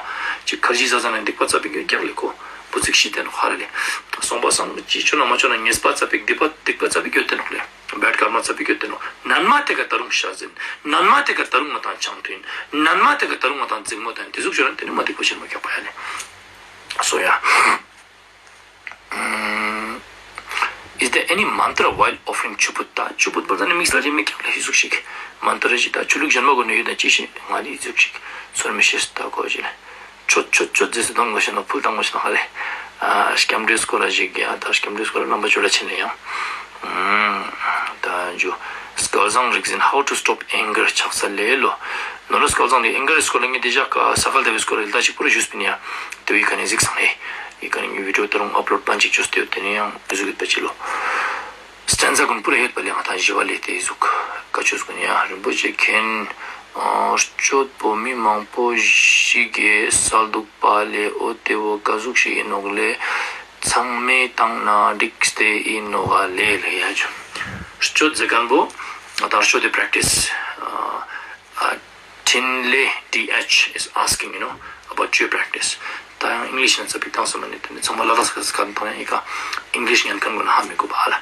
ཅིག་ཁར་ཇི་ཟ་ཟ་ན་སྡིག་པ་ཙ་པིག་ཡོད་ཀྱག་ལེ་ཀོ། འབུ་ཚིག་ཤི་ཏེ་ནོག་ཧ་ར་ལེ། སོང་པ་སང་ཅི་ཅོ་ན་མ་ཅོ་ན་ཉེས་པ་ཙ་པིག་སྡིག་པ་སྡིག་པ་ཙ་པིག་ཡོད་ཏེ་ནོག་ལེ། བེཌ་ཀརྨ་ཙ་པིག་ཡོད་ཏེ་ནོག། ནན་མ་དེ་ཀ་ད་རུང་ཤ་ཟིན། ནན་མ་དེ་ཀ་ད་རུང་ང་དང་ཆང་འཐུང་། ནན་མ་དེ་ཀ་ད་རུང་ང་དང་འཛིང་མོ་དང་དེ་ཟུག་ཅོ་ན་དེ་ནི་མ་སྡིག་པ་ཞིག་མ་ཁྱག་པ་ཡ་ལེ། སོ་ཡ། Is there any mantra while offering chuput? ད་ཆུ་ཕུད་པོ་ད་ནི་དམིགས་བསལ་ཅིག་མི་ཁྱག་ལེ་ཧི་ཟུག་ཤིག། མན་ཏྲ་ཞིག་ད་ཆུ་ལུག་གཞན་མ་གོ་ནི་ཡོད་ད་ཅི་ཞིག་ང་ལི་ཧི་ཟུག་ཤིག་ཚོར་མི་ཤེས་ད་གོ་ཞིག་ལེ། ཆོད་ཆོད་ཆོད་ཟེར་སེ་དོན་གོ་ཤེས་ན་ཕུལ་བཏང་གོ་ཤེས་ན་ཧ་ལེ། ཨ་སྐྱབས་འགྲོའི་སྐོར་ལ་ཞིག་ཡ་ད་སྐྱབས་འགྲོའི་སྐོར་ལ་རྣམ་པ་ཅོ་ལ་ཆེ་ནས་ཡང་། ཨམ། ད་ཇུ། སྐལ་བཟང་རིག་འཛིན། How to stop anger? ཕྱག་འཚལ་ལེ་ལོ། ནོ་ལོ་སྐལ་བཟང་ནི་ཨེང་གར་སྐོར་ལ་ངས་དེ་ཞག་ས་ག་ཟླ་བའི་སྐོར་ལ་ལྟ་ཞིག་པུ་ར་ཞུས་པིན་ཡ། དེ་བོ་ཡི་ཀ་ནས་གཟིགས་སང་ཨེ། ཡི་ཀ་ནས་ངའི་བི་ཌིའོ་ད་རུང་ཨབ་ལོཌ་པན་ཅིག་ཅོས་ཏེ་ཡོད་དེ་ནས་ཡང་ཨེ་ཟུག་ཡོད་པ་ཅི་ལོ། སྟན་ཟ་གུན་པུ་ར་ཧེད་པ་ལེ་ང་དང་ཞི་བ་ལེ་ཏེ་ཟུག་ཀ་ཆོས་གུན་ཡ་རིན་པོ་ཆེ་མཁྱེན། ཨ་སྤྱོད་པོ་མི་མང་པོ་ཞིག་གི་སལ་དུག་པ་ལེ་འོ་ཏེ་བོ་ཀ་ཟུག་ཞིག་ཨིན་ནོག་ལེ། ཚང་མས་བཏང་ན་འགྲིག་སྟེ་ཨིན་ནོག་ག་ལེ་ལེ་ཡ་ཇུ། སྤྱོད་ཟེར་ཁན་བོ་ང་དང་སྤྱོད་དེ་པྲེག་ཊིས། ཨ་ཨ་འཕྲིན་ལས་ཌི་ཨེཆ་is asking, you know, about your practice. ད་ཡང་ཨིང་ལིཤ་ན་ཙ་པིག་བཏང་སོང་ན་ནི་དེ་ནི་ཚང་མ་ལ་དྭགས་སྐད་ཁན་ཐོང་ཡང་ཨི་ཀ་ཨིང་ལིཤ་ཉན་ཁན་གུན་ཧ་མི་གོ་བ་ཧ་ལ།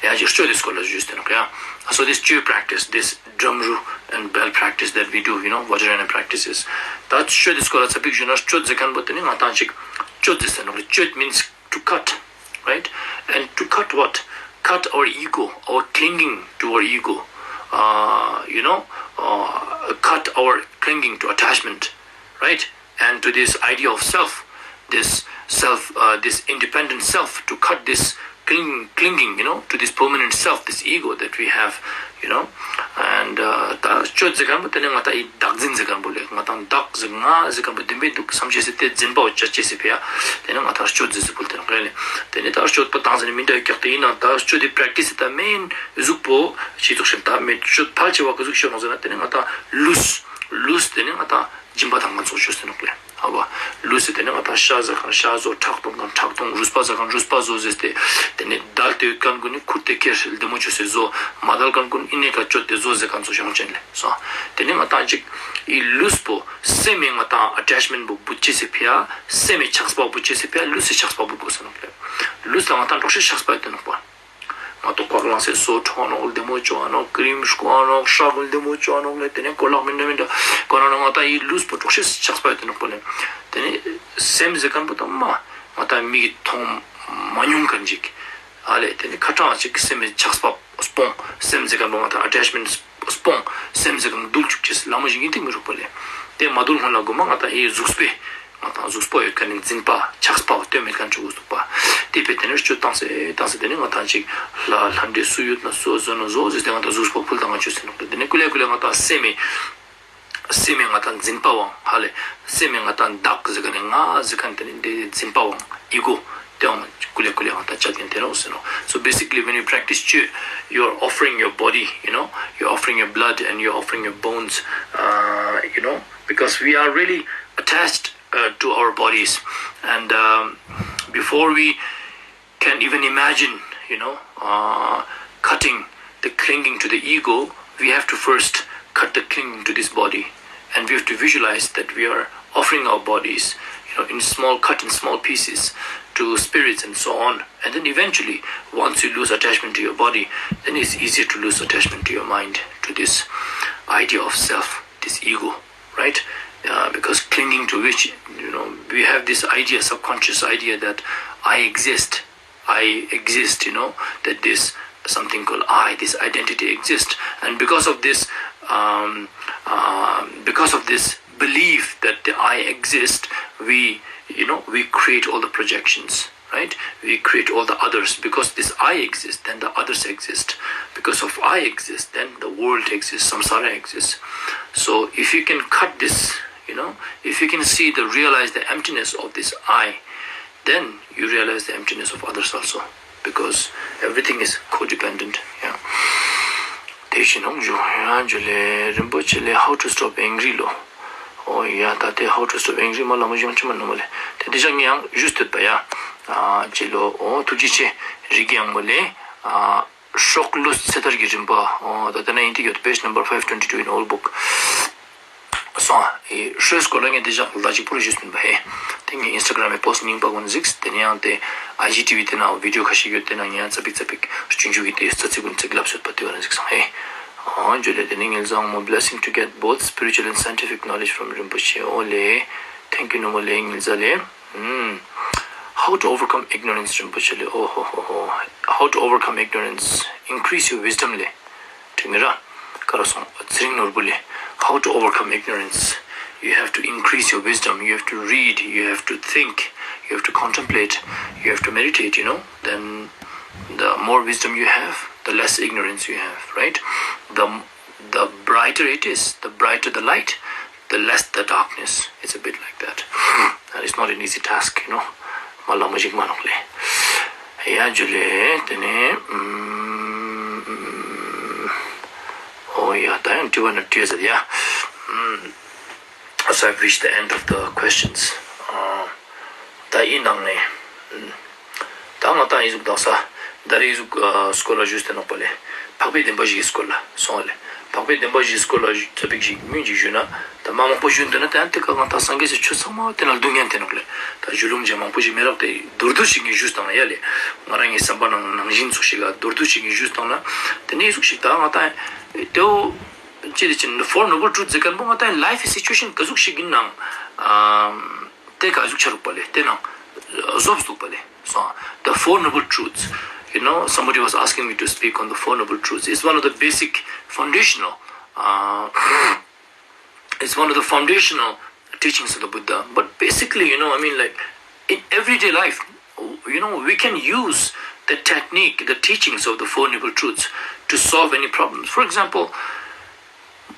ཡ་ཇུ་སྤྱོད་དེ་སྐོར་ལ་ཞུས་ཏེ་ནོག་ཡ། So this ཇུ་practice, this drum ru and bell practice that we do, you know, Vajrayana practices. ད་སྤྱོད་དེ་སྐོར་ལ་ཙ་པིག་ཞུ་ན་སྤྱོད་ཟེར་ཁན་བོ་དེ་ནི་ང་དང་ཅིག་སྤྱོད་ཟེར་ནོག་ལེ། སྤྱོད་means to cut, right? And to cut what? Cut our ego, our clinging to our ego. Uh, you know, uh, cut our clinging to attachment, right? And to this idea of self, this self, uh, this independent self, to cut this cling, clinging, you know, to this permanent self, this ego that we have, you know. And ད་སྤྱོད་ཟེར་ཁན་བོ་དེ་ནི་ང་དང་ཨི་བདག་འཛིན་ཟེར་ཁན་བོ་ལེ། ང་དང་བདག་ཟེར་ང་ཟེར་ཁན་བོ་བདེན་པའི་འདུག་བསམ་ཅེས་སི་དེ་འཛིན་པ་བོ་བཅད་ཅེས་སི་ཕི་ཡ། དེ་ནི་ང་དང་སྤྱོད་ཟེར་ཟེར་བོ་དེ་ནོག་ལེ། དེ་ནི་ད་སྤྱོད་པ་བཏང་ཟེར་ནི་མི་འདྲ་ཡོད་ཀྱག་དེ་ཨིན་ན་ད་སྤྱོད་དེ་པྲེག་ཊིས་ད་མེན་ཟུག་པོ་ཅི་ཟུག་ཤིག་ད་མེད་སྤྱོད་ཕལ་ཆེ་བ་ཀ་ཟུག་ཤིག་ནོག་ཟེར་ན་དེ་ནི་ང་དང་ལུས་ལུས་དེ་ནི་ང་དང་སྦྱིན་པ་དང་ང་ཚོགས་ཅོས་ཏེ་ནོག་ལེ། ཧ་བ། ལུས་ ཟེར་ཏེ་ནེ་ང་ཏང་ཤ་ཟ་ཁན་ཤ་ཟོ། ཁྲག་འཐུང་ཁན་ཁྲག་འཐུང་། རུས་པ་ཟ་ཁན་རུས་པ་ཟོ་ཟེར་ཏེ་ཏེ་ནེ་དལ་ཏེ་ཡོད་ཁན་གུན་ནི་ཁུར་ཏེ་ཁྱེར་ལྡེ་མོ་ཅོས་ཏེ་ཟོ། མ་དལ་ཁན་གུན་ཨི་ནེ་ཀ་ཅོས་ཏེ་ཟོ་ཟེར་ཁན་ཚོ་ཡོང་ཅན་ལེ་སོང་། ཏེ་ནེ་ང་ཏང་ཅིག་ཨི་ལུས་པོ་སེམས་སི་ང་ཏང་ཨ་ཊེཆ་མེན་ཊ་བོ་བུད་ཅེས་སི་ཕི་ཡ། སེམས་སི་ཆགས་པ་བུད་ཅེས་སི་ཕི་ཡ་ལུས་སི་ཆགས་པ་བུད་གོས་ཟེར་ནོག་ལེ། ལུས་ལ་ང་ཏང་དྲོག་ཤེས་ཆགས་པ་ཡོད་དེ་ནོག་པ། ང་ཏོག་ཁོག་ལངས་སེ་སོ་ཁྲོ་ནོག། ལྡེ་མོ་ཅོ་ནོག། ཀྲིམ་སྐོ་ནོག། ཤ་གུན་ལྡེ་མོ་ཅོ་ནོག་ལེ། ཏེ་ནེ་ཀོ་ལག་མི་འདྲ་མི་འདྲ་ཀོ་ནོག་ན་ང་ཏང་ཨི་ལུས་པོ་དྲོག་ཤེས་ཆགས་པ་ཡོད་དེ་ནོག་པ་ལེ། ཏེ་ནེ་སེམས་ཟེར་ཁན་བོ་ད་མ་ང་ཏང་མིག་གི་མཐོང་མ་མྱོང་ཁན་ཅིག་ཨ་ལེ། ཏེ་ནེ་ཁ་ཏང་ཅིག་སེམས་སི་ཆགས་པ་སྤོང་། སེམས་ཟེར་ཁན་བོ་ང་ཏང་ཨ་ཊེཆ་མེན་ཊ་སྤོང་། སེམས་ཟེར་ཁན་བོ་དུལ་ཅུག་ཅེས་ལ་མོ་ཞིག་ཨིན་ཏེ་མི་རུག་པ་ལེ། ཏེ་མ་དུལ་ཁན་ལ་གོ་མ་ང་ཏང་ཨི་གཟུགས་པོའི་ང་ཏང་གཟུགས་པོ་ཡོད་ཁན་ནི་འཛིན་པ་ཆགས་པ་བོ་ལྟོས་མེད་ཁན་ཅིག་འདུག་པ། ཏེ་བས་ཏེ་ནེ་ཅོ་བཏང་སེ་བཏང་སེ་ཏེ་ནེ་ང་ཏང་ཅིག་ལྷ་ལྷ་འདྲེ་སུ་ཡོད་ན་སོ་ཟོ་ན་ཟོ་ཟེར་ཏེ་ང་ཏང་གཟུགས་པོ་ཕུལ་བཏང་ང་ཅོས་ཏེ་ནོག། ཏེ་ནེ་ཀུ་ལེ་ཀུ་ལེ་ང་ཏང་སེམས་སི་སེམས་སི་ང་ཏང་འཛིན་པ་བོ་ཧ་ལེ། སེམས་སི་ང་ཏང་བདག་ཟེར་ཁན་ནི་ང་ཟེར་ཁན་ཏེ་ནེ་ཏེ་འཛིན་པ་བོ་ཨི་གོ་ཏེ་བོ་ཀུ་ལེ་ཀུ་ལེ་ང་ཏང་ཆ་ཏེ་ནེ་ཏེ་རུ་ཟེར་ནོག། So basically, when you practice Chö, you're offering your body, you know, you're offering your blood and you're offering your bones, uh, you know, because we are really attached uh, to our bodies. And um, before we can even imagine, you know, uh, cutting the clinging to the ego, we have to first cut the clinging to this body. And we have to visualize that we are offering our bodies, you know, in small, cut in small pieces to spirits and so on. And then eventually, once you lose attachment to your body, then it's easier to lose attachment to your mind, to this idea of self, this ego, right? Uh, because clinging to which, you know, we have this idea, subconscious idea that I exist, I exist, you know, that this something called I, this identity exists. And because of this, um, uh, because of this belief that the I exist, we, you know, we create all the projections, right? We create all the others. Because this I exists, then the others exist. Because of I exist, then the world exists, samsara exists. So if you can cut this, you know, if you can see the, realize the emptiness of this I, then you realize the emptiness of others also. Because everything is codependent. Yeah. ཏེ་ཞིག་ནོག་ཞུ་ཡ་ཇུ་ལེ་རིན་པོ་ཆེ་ལེ། How to stop angry ལོ། ཨོ་ཡ་ད་ཏེ་how to stop angry མ་ལ་མོ་ཞིག་ཅི་མ་ནོ་མ་ལེ། ཏེ་ཏེ་ཞག་ངས་ཡང་ཞུས་ཏེ་ཡོད་པ་ཡ། ཨ་ཅི་ལོ། ཨོ་ཐུགས་རྗེ་ཆེ་རིག་གི་ཡང་མོ་ལེ། ཨ་སྲོག་བློས་ཚེ་ཐར་གྱི་རིམ་པ། ཨོ་ད་ཏེ་ན་ཨིན་ཏེ་ཡོད། Page number five twenty two in old book. སོང་ཨ། ཨི་ཧྲོས་སྐོར་ལ་ངས་ཏེ་ཞག་ལ་ཅིག་པུ་རུ་ཞུས་ཏེ་ཡོད་པ་ཧེ། ཏེ་ངས་ཨིན་སི་ཊ་གྲམ་མི་པོ་སི་ཊི་རྙིང་པ་གུན་གཟིགས། ཏེ་ནེ་ཡང་ཏེ་ཨའི་ཇི་ཊི་ཝི་ཏེ་ན་བི་ཌི་ཡོ་ཁ་ཤས་ཡོད། ཏེ་ན་ངས་ཙ་པིག་ཙ་པིག་ཆུང་ཆུང་གི་ཏེ་རྩ་ཚིག་གུན་ཚིག་ལབ་སོད་པ་ཏེ་བ་ན་གཟིགས་སོང་ཧེ། ཨ་ཇུ་ལེ། ཏེ་ནེ་ངེ་ལ་ཟང་མོ། Blessing to get both spiritual and scientific knowledge from Rinpoche. ཨོ་ལེ། Thank you ནོ་མོ་ལེ་ངེ་ལ་ཟ་ལེ། ཨུམ། How to overcome ignorance རིན་པོ་ཆེ་ལེ། ཨོ་ཧོ་ཧོ་ཧོ། How to overcome ignorance, increase your wisdom ལེ། ཏེ་ངེ་ར་ཀ་ར་སོང་ཚེ་རིང་ནོར་བུ་ལེ། How to overcome ignorance? You have to increase your wisdom. You have to read. You have to think. You have to contemplate. You have to meditate, you know. Then the more wisdom you have, the less ignorance you have, right? The, the brighter it is, the brighter the light, the less the darkness. It's a bit like that. And it's not an easy task, you know. མ་ལ་མོ་ཞིག་མ་ནོག་ལེ། ཡ་ཇུ་ལེ། ཏེ་ནེ་ཨུམ། ཨོ་ཡ་ད་ཡང་དྲི་བ་ན་དྲི་ཟེར་ཡ། ཨུམ། So I've reached the end of the questions. ཨ་ད་ཨི་ནང་ནེ་ཨུམ། ད་ང་ཏང་ཨི་ཟུག་དག་ས་ད་རེ་ཨི་ཟུག་ཨ་སྐོར་ལ་ཞུས་ཏེ་ནོག་པ་ལེ། འཕགས་པའི་བདེན་པ་བཞིའི་སྐོར་ལ་སོང་བ་ལེ། འཕགས་པའི་བདེན་པ་བཞིའི་སྐོར་ལ་ཙ་པིག་ཞིག་སྨོན་ཅིག་ཞུས་ན། ད་མ་མང་པོ་ཞུས་འདུག་ན་ད་ཡང་ཏེ་ཀ་ང་ཏང་སངས་རྒྱས་སི་ཆོས་ཚང་མ་ཏེ་ན་སྡུག་བསྔལ་ཏེ་ནོག་ལེ། ད་ཞུ་ལུང་ཅན་མང་པོ་ཞིག་མི་རག་སྟེ་མདོར་བསྡུས་ཤིག་ངས་ཞུས་བཏང་ན་ཡ་ལེ། ང་རང་ངི་བསམ་པ་ནང་ནང་བཞིན་ཙོགས་ཤིག་ག་མདོར་བསྡུས་ཤིག་ངས་ཞུས་བཏང་ན། ཏེ་ནེ་ཨི་ཟུག་ཤིག་ད་ང་ཏང་ཏེ་བོ་ཅི་ལེ་ཅི་ནི་Four Noble Truths ཟེར་ཁན་བོ་ང་ཏང་ལའིཕ་སི་ཅུ་ཨེ་ཤན་ག་ཟུག་ཤིག་ཨིན་ནང་ཨ་ཏེ་ག་ཟུག་ཆ་རུག་པ་ལེ། ཏེ་ནང་ཟོབ་སྟུག་པ་ལེ། So the Four Noble Truths, you know, somebody was asking me to speak on the Four Noble Truths. It's one of the basic foundational, uh, it's one of the foundational teachings of the Buddha. But basically, you know, I mean, like, in everyday life, you know, we can use the technique, the teachings of the Four Noble Truths to solve any problems. For example,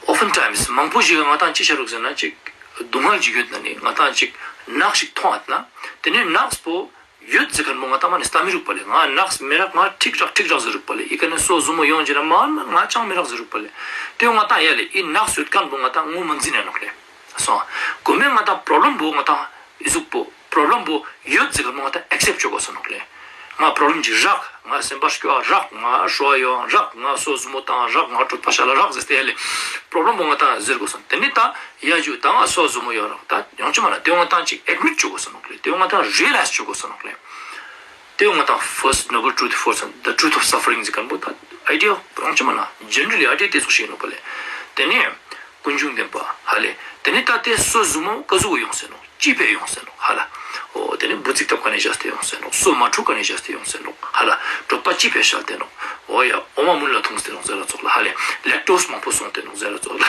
oftentimes མང་པོ་ཞིག་ང་ཏང་ཅི་ཆ་རུག་ཟེར་ན་ཅིག་སྡུག་བསྔལ་ཅིག་ཡོད་ན་ནི་ང་ཏང་ཅིག་ནགས་ཤིག་མཐོང་ཨ་ན་ཏེ་ནེ་ནགས་པོ་ཡོད་ཟེར་ཁན་བོ་ང་ཏང་མ་ནེ་སྟ་མི་རུག་པ་ལེ། ང་ནགས་མི་རག་ང་ཁྲིག་རག་ཁྲིག་རག་ཟེར་རུག་པ་ལེ། ཨི་ཀ་ནེ་སོ་ཟུ་མོ་ཡོང་ཅེ་ན་མ་ན་ང་ཅང་མི་རག་ཟེར་རུག་པ་ལེ། ཏེ་ང་ཏང་ཡ་ལེ་ཨི་ནགས་ཡོད་ཁན་བོ་ང་ཏང་ངོ་མ་འཛིན་ན་ནོག་ལེ། སོང་གོ་མེ་ང་ཏང་པྲོབ་ལེམ་བོ་ང་ཏང་ ཨི་ཟུག་པོ་པྲོབ་ལེམ་པོ་ཡོད་ཟེར་ག་མོ་ང་ཏང་ཨེག་སེབ་ཅོ་གོས་ས་ནོག་ལེ། ང་པྲོབ་ལེམ་ཅིག་རག་ང་སེམས་པ་སྐྱོ་བ་རག་ང་ཧྲོ་ཡོང་རག་ང་སོ་ཟུ་མོ་བཏང་རག་ང་གྲོད་པ་ཤ་ལ་རག་ཟེར་ཏེ་ཧ་ལེ། པྲོབ་ལེམ་པོ་ང་ཏང་ཟེར་གོས་ས་ནོག་ཏེ་ནེ་ད་ཡ་ཇུ་ད་ང་སོ་ཟུ་མོ་ཡོང་རག་ད་ཡོང་ཅི་མ་ན་ཏེ་བོ་ང་ཏང་ཅིག་ཨེཌ་མིཊ་ཅོ་གོས་ས་ནོག་ལེ། ཏེ་བོ་ང་ཏང་རི་ཡ་ལའིཛ་ཅོ་གོས་ས་ནོག་ལེ། ཏེ་བོ་ང་ཏང་ཕར་སྟ་ནོ་བལ་ཊྲུ་ཐ་ཕོར་སན་ད་ཊྲུ་ཐ་ཨོཕ་སཱ་ཕ་རིང་ཟེར་ཁན་པོ་ད་ཨའི་ཌི་ཡ་ཡོང་ཅི་མ་ན་ཇེ་ནེ་རལ་ལི་ཨའི་ཌི་ཡ་ཏེ་ཙོགས་ཤིག་ཨིན་ནོག་པ་ལེ། ཏེ་ནེ་ཀུན་འབྱུང་བདེན་པ་ཧ་ལེ། ཏེ་ནེ་ད་ཏེ་སོ་ཟུ་མོ་ཀ་ཟུག་ཡོང་ཟེར་ནོག་ཅི་ཕིའ་ཡོང་ཟེར་ནོག་ཧ་ལེ། འོ་ཏེ་ནེ་འབུ་ཙིག་ཏབ་ཀ་ནེ་ཞག་སྟེ་ཡོང་ཟེར་ནོག་སོ་མ་ཕྲུག་ཀ་ནེ་ཞག་སྟེ་ཡོང་ཟེར་ནོག་ཧ་ལེ། གྲོད་པ་ཅི་ཕིའ་ཤལ་ཏེ་ནོག་འོ་ཡ་འོ་མ་མུན་ལ་ཐོང་སྟེ་ནོག་ཟེར་ར་ཙོགས་ལ་ཧ་ལེ། ལེཀ་ཊོས་མང་པོ་སོང་སྟེ་ནོག་ཟེར་ར་ཙོགས་ལ།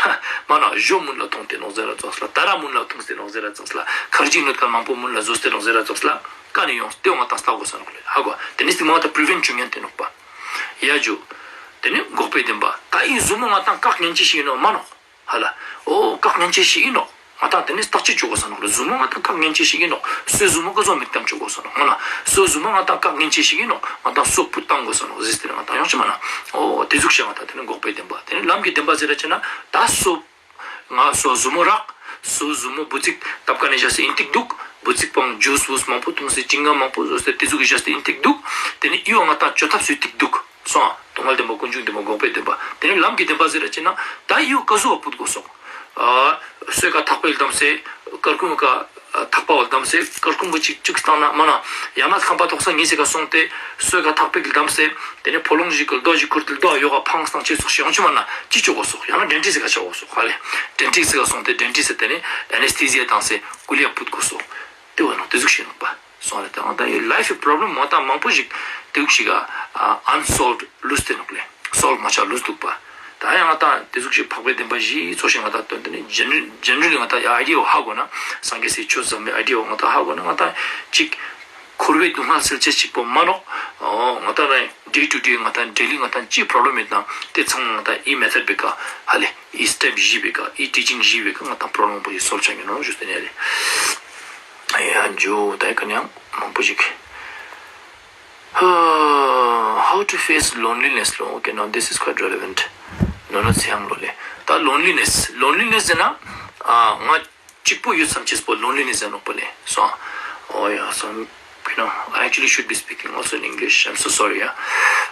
མ་ན་ཞོ་མུན་ལ་ཐོང་སྟེ་ནོག་ཟེར་ར་ཙོགས་ལ། ཏ་ར་མུན་ལ་ཐོང་སྟེ་ནོག་ཟེར་ར་ཙོགས་ལ། ཁར་ཇི་ནོད་ཁན་མང་པོ་མུན་ལ་ཟོས་ཏེ་ནོག་ཟེར་ར་ཙོགས་ལ། ཀ་ནེ་ཡོང་སྟེ་ང་ཏང་སྟག་གོས་ས་ནོག་ལེ་ཧ་གོ། ཏེ་ནེ་སྟིང་མ་ང་ཏང་པྲི་ཝེནཊ་ཅོ་ཉན་ཏེ་ནོག་པ། ཡ་ཇུ། ཏེ་ནེ་འགོག་པའི་བདེན་པ་ད་ཨི་ཟུ་མོ་ང་ཏང་བཀག་ཉན་ཅེས་ཤིག་ཨིན་ནོག་མ་ནོག་ཧ་ལེ། འོ་བཀག་ཉན་ཅེས་ཤིག་ཨིན་ནོག་ང་ཏང་ཏེ་ནེ་བརྟག་དཔྱད་ཅོ་གོས་ས་ནོག་ལེ། ཟུ་མོ་ང་ཏང་བཀག་ཉན་ཅེས་ཤིག་ཨིན་ནོག་སོའི་ཟུ་མོ་ཀ་ཟུག་མིག་ཏང་ཅོ་གོས་ས་ནོག་མ་ན་སོའི་ཟུ་མོ་ང་ཏང་བཀག་ཉན་ཅེས་ཤིག་ཨིན་ནོག་ང་ཏང་སོ་པུད་ཏང་གོས་ས་ནོག་ཟེར་ཏེ་ང་ཏང་ཡོང་ཅི་མ་ན། འོ་ཏེ་ཟུག་ཤིག་ང་ཏང་ཏེ་ནེ་འགོག་པའི་བདེན་པ་ཏེ་ནེ་ལམ་གྱི་བདེན་པ་ཟེར་ར་ཅེ་ན་ད་སོ་ང་སོ་ཟུ་མོ་རག་སོ་ཟུ་མོ་འབུ་ཙིག་ཏབ་ཀ་ནེ་ཞག་སྟེ་ཨིན་ཏིག་དུག་འབུ་ཙིག་པང་ཇུས་བུས་མང་པོ་ཐུངས་ཏེ་ཅིང་ངམ་མང་པོ་ཟོས་ཏེ་ཏེ་ཟུག་གི་ཞག་སྟེ་ཨིན་ཏིག་དུག་ཏེ་ནེ་ཨི་བོ་ང་ཏང་ཅོ་ཐབས་སུ་ཨིན་ཏིག་དུག་སོང་ང་སྟོང་ཉིད་བདེན་པ་ཀུན་འབྱུང་བདེན་པ་འགོག་པའི་བདེན་པ། ཏེ་ནེ་ལམ་གྱི་བདེན་པ་ཟེར་ར་ཅེ་ན་ད་ཨི་བོ་ཀ་ཟུག་བ་ཕུད་གོས་སོག་ཨ་སོའི་ཀ་ཐག་པའི་ལྡམ་སེ་ཀར་ཀུམ་ཀ་ཐག་པ་བ་ལྡམ་སེ་ཀར་ཀུམ་བོ་ཅིག་ཅུག་སྟང་ན་མ་ན་ཡང་ན་ཁང་པ་ཐོག་ས་ཉིས་སེ་ཀ་སོང་སྟེ་སོའི་ཀ་ཐག་པའི་ལྡམ་སེ་ཏེ་ནེ་ཕོ་ལོང་ཞིག་གི་རྡོ་ཞིག་ཁུར་ཏེ་རྡོ་ཡོག་ག་ཕངས་སྟང་ཅེས་ཙོགས་ཤིག་ཡོང་ཅི་མ་ན་ཅི་ཅོ་གོས་སོག་ཡང་ན་ཌེན་ཊིསཊ་སི་ཀ་ཆ་གོས་སོག་ཧ་ལེ། ཌེན་ཊིསཊ་སི་ཀ་སོང་སྟེ་ཌེན་ཊིསཊ་སི་ཏེ་ནེ་ཨེ་ནེ་སི་ཐེ་ཟི་ཡ་ཏང་སེ་ཀུ་ལི་ཡ་ཕུད་གོས་སོག་ཏེ་བོ་ནོག་ཏེ་ཟུག་ཤིག་ནོག་པ། སོང་རེ་ད་ང་ཏང་ལའིཕ་གི་པྲོབ་ལེམ་ང་ཏང་མང་པོ་ཞིག་ཏེ་ཟུག་ཤིག་ག་ཨན་སོལབ་ལུས་ཏེ་ནོག་ལེ། སོལབ་མ་ཆ་ལུས་དུག་པ། ད་ཡང་ང་ཏང་ཏེ་ཟུག་ཤིག་འཕགས་པའི་བདེན་པ་བཞི་ཙོགས་ཤིག་ང་ཏང་སྟོན་ཏེ་ནི་ཇེ་ནེ་རལ་ཇེ་ནེ་རལ་ལི་ང་ཏང་ཡ་ཨའི་ཌི་ཡ་བོ་ཧ་གོ་ན་སངས་རྒྱས་སི་ཆོས་ཟབ་མོའི་ཨའི་ཌི་ཡ་བོ་ང་ཏང་ཧ་གོ་ན་ང་ཏང་ཅིག་འཁོར་བའི་སྡུག་བསྔལ་སེལ་ཅེས་ཅིག་པོ་མ་ནོག་འོ་ང་ཏང་རང་ཌེ་ཊུ་ཌེ་ང་ཏང་ཌེ་ལི་ང་ཏང་ཅི་པྲོབ་ལེམ་ཡོད་ན་ཏེ་ཚང་མ་ང་ཏང་ཨི་མེ་ཐོཌ་བོའི་ཀ་ཧ་ལེ་ཨི་སི་ཊེབ་བཞི་བོའི་ཀ་ཨི་ཊི་ཅིང་བཞི་བོའི་ཀ་ང་ཏང་པྲོབ་ལེམ་པོ་ཡི་སོལབ་ཆ་ཉན་ནོག་ཞུས་ཏེ་ནི་ཨ་ལེ། ཡ་ཇུ་ད་ཡི་ཀ་ནེ་ཡང་མང་པོ་ཞིག How to face loneliness ལོ། Okay, now this is quite relevant. ནོ་ནོ་ཚེ་ཡང་ལོ་ལེ། ད་ལོན་ལི་ནེས་ལོན་ལི་ནེས་ཟེར་ན་ཨ་ང་གཅིག་པོ་ཡོད་སམ་ཅེས་པོ་ལོན་ལི་ནེས་ཟེར་ནོག་པ་ལེ། So, oh yeah, so you know, I actually should be speaking also in English. I'm so sorry, yeah.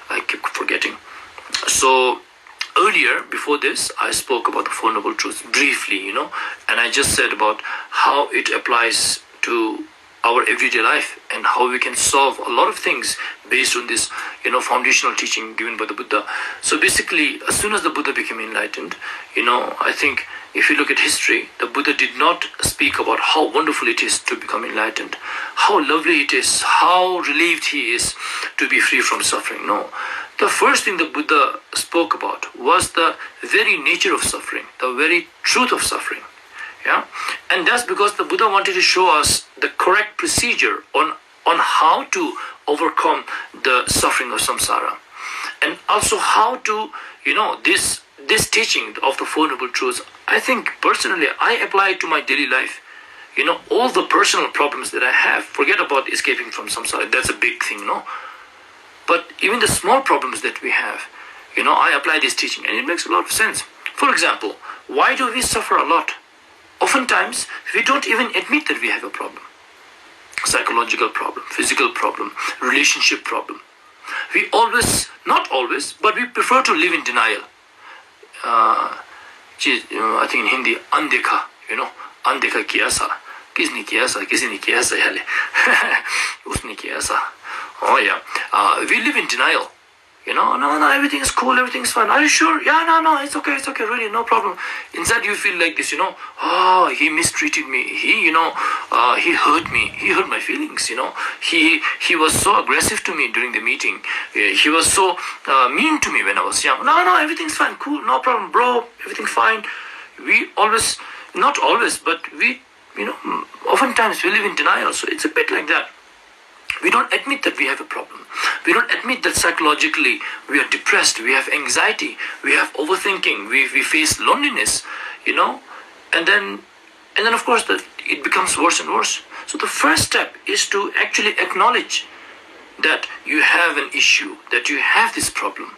I keep forgetting. So, earlier, before this, I spoke about the Four Noble Truths briefly, you know, and I just said about how it applies to our everyday life and how we can solve a lot of things based on this, you know, foundational teaching given by the Buddha. So basically, as soon as the Buddha became enlightened, you know, I think if you look at history, the Buddha did not speak about how wonderful it is to become enlightened, how lovely it is, how relieved he is to be free from suffering. No. The first thing the Buddha spoke about was the very nature of suffering, the very truth of suffering. Yeah? And that's because the Buddha wanted to show us the correct procedure on, on how to overcome the suffering of samsara. And also how to, you know, this, this teaching of the Four Noble Truths, I think personally, I apply it to my daily life. You know, all the personal problems that I have, forget about escaping from samsara, that's a big thing, no? But even the small problems that we have, you know, I apply this teaching and it makes a lot of sense. For example, why do we suffer a lot? Oftentimes, we don't even admit that we have a problem. Psychological problem, physical problem, relationship problem. We always, not always, but we prefer to live in denial. Uh, I think in Hindi, अनदेखा, you know, अनदेखा किया सा, किसने किया सा, किसी ने किया सा, याले, उसने किया सा. Oh, yeah. Uh, we live in denial. You know, no, no, everything is cool, everything is fine. Are you sure? Yeah, no, no, it's okay, it's okay, really, no problem. Inside you feel like this, you know, oh, he mistreated me. He, you know, uh, he hurt me. He hurt my feelings, you know. He, he was so aggressive to me during the meeting. Eh, he was so, uh, mean to me when I was young. No, no, everything's fine, cool, no problem, bro, everything's fine. We always, not always, but we, you know, oftentimes we live in denial. So it's a bit like that. We don't admit that we have a problem. We don't admit that psychologically we are depressed, we have anxiety, we have overthinking, we, we face loneliness, you know, and then, and then of course the, it becomes worse and worse. So the first step is to actually acknowledge that you have an issue, that you have this problem.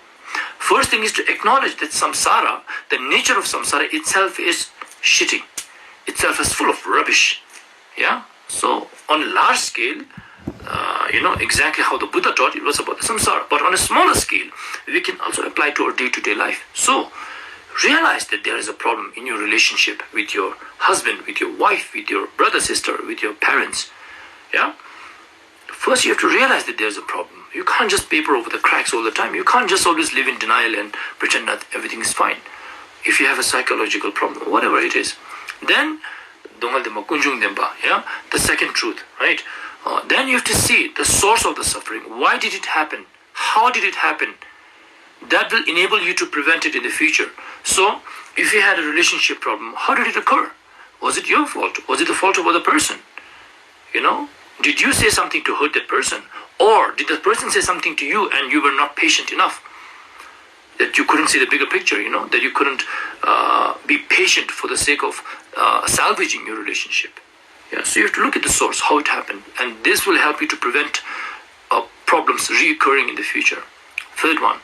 First thing is to acknowledge that samsara, the nature of samsara itself is shitty, itself is full of rubbish. Yeah? So, on a large scale, uh, you know, exactly how the Buddha taught, it was about the samsara. But on a smaller scale, we can also apply to our day-to-day life. So, realize that there is a problem in your relationship with your husband, with your wife, with your brother, sister, with your parents. Yeah? First, you have to realize that there's a problem. You can't just paper over the cracks all the time. You can't just always live in denial and pretend that everything is fine. If you have a psychological problem, whatever it is, then, སྡུག་བསྔལ་བདེན་པ་ཀུན་འབྱུང་བདེན་པ, yeah, the second truth, right? Uh, then you have to see the source of the suffering. Why did it happen? How did it happen? That will enable you to prevent it in the future. So, if you had a relationship problem, how did it occur? Was it your fault? Was it the fault of other person? You know, did you say something to hurt that person? Or did the person say something to you and you were not patient enough? That you couldn't see the bigger picture, you know, that you couldn't uh, be patient for the sake of uh, salvaging your relationship. Yeah, so you have to look at the source, how it happened, and this will help you to prevent uh, problems reoccurring in the future. Third one,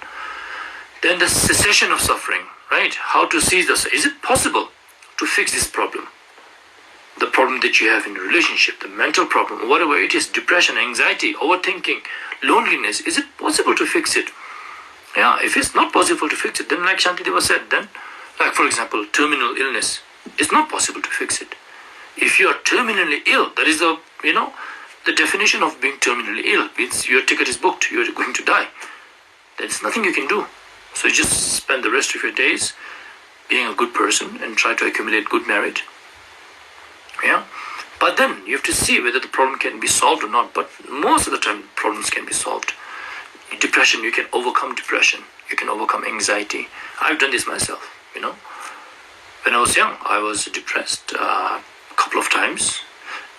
then the cessation of suffering, right? How to cease this? Is it possible to fix this problem? The problem that you have in a relationship, the mental problem, whatever it is, depression, anxiety, overthinking, loneliness, is it possible to fix it? Yeah, if it's not possible to fix it, then like Shantideva said, then, like for example, terminal illness, it's not possible to fix it. If you are terminally ill, that is the, you know, the definition of being terminally ill means your ticket is booked, you're going to die. There's nothing you can do. So just spend the rest of your days being a good person and try to accumulate good merit. Yeah? But then you have to see whether the problem can be solved or not. But most of the time, problems can be solved. Depression, you can overcome depression. You can overcome anxiety. I've done this myself, you know. When I was young, I was depressed uh, a couple of times.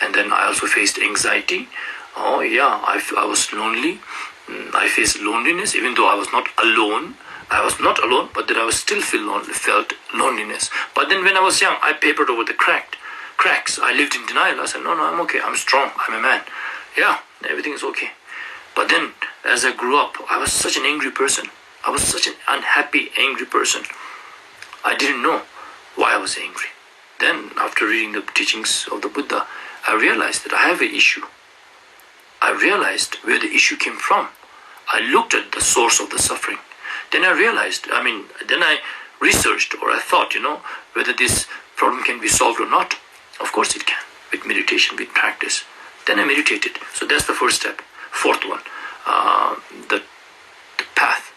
And then I also faced anxiety. Oh, yeah, I, f- I was lonely. Mm, I faced loneliness, even though I was not alone. I was not alone, but then I was still feel lon- felt loneliness. But then when I was young, I papered over the cracked cracks. I lived in denial. I said, "No, no, I'm okay. I'm strong. I'm a man. Yeah, everything is okay." But then, as I grew up, I was such an angry person. I was such an unhappy, angry person. I didn't know why I was angry. Then, after reading the teachings of the Buddha, I realized that I have an issue. I realized where the issue came from. I looked at the source of the suffering. Then I realized, I mean, then I researched or I thought, you know, whether this problem can be solved or not. Of course it can, with meditation, with practice. Then I meditated. So that's the first step. Fourth one, uh, the, the path.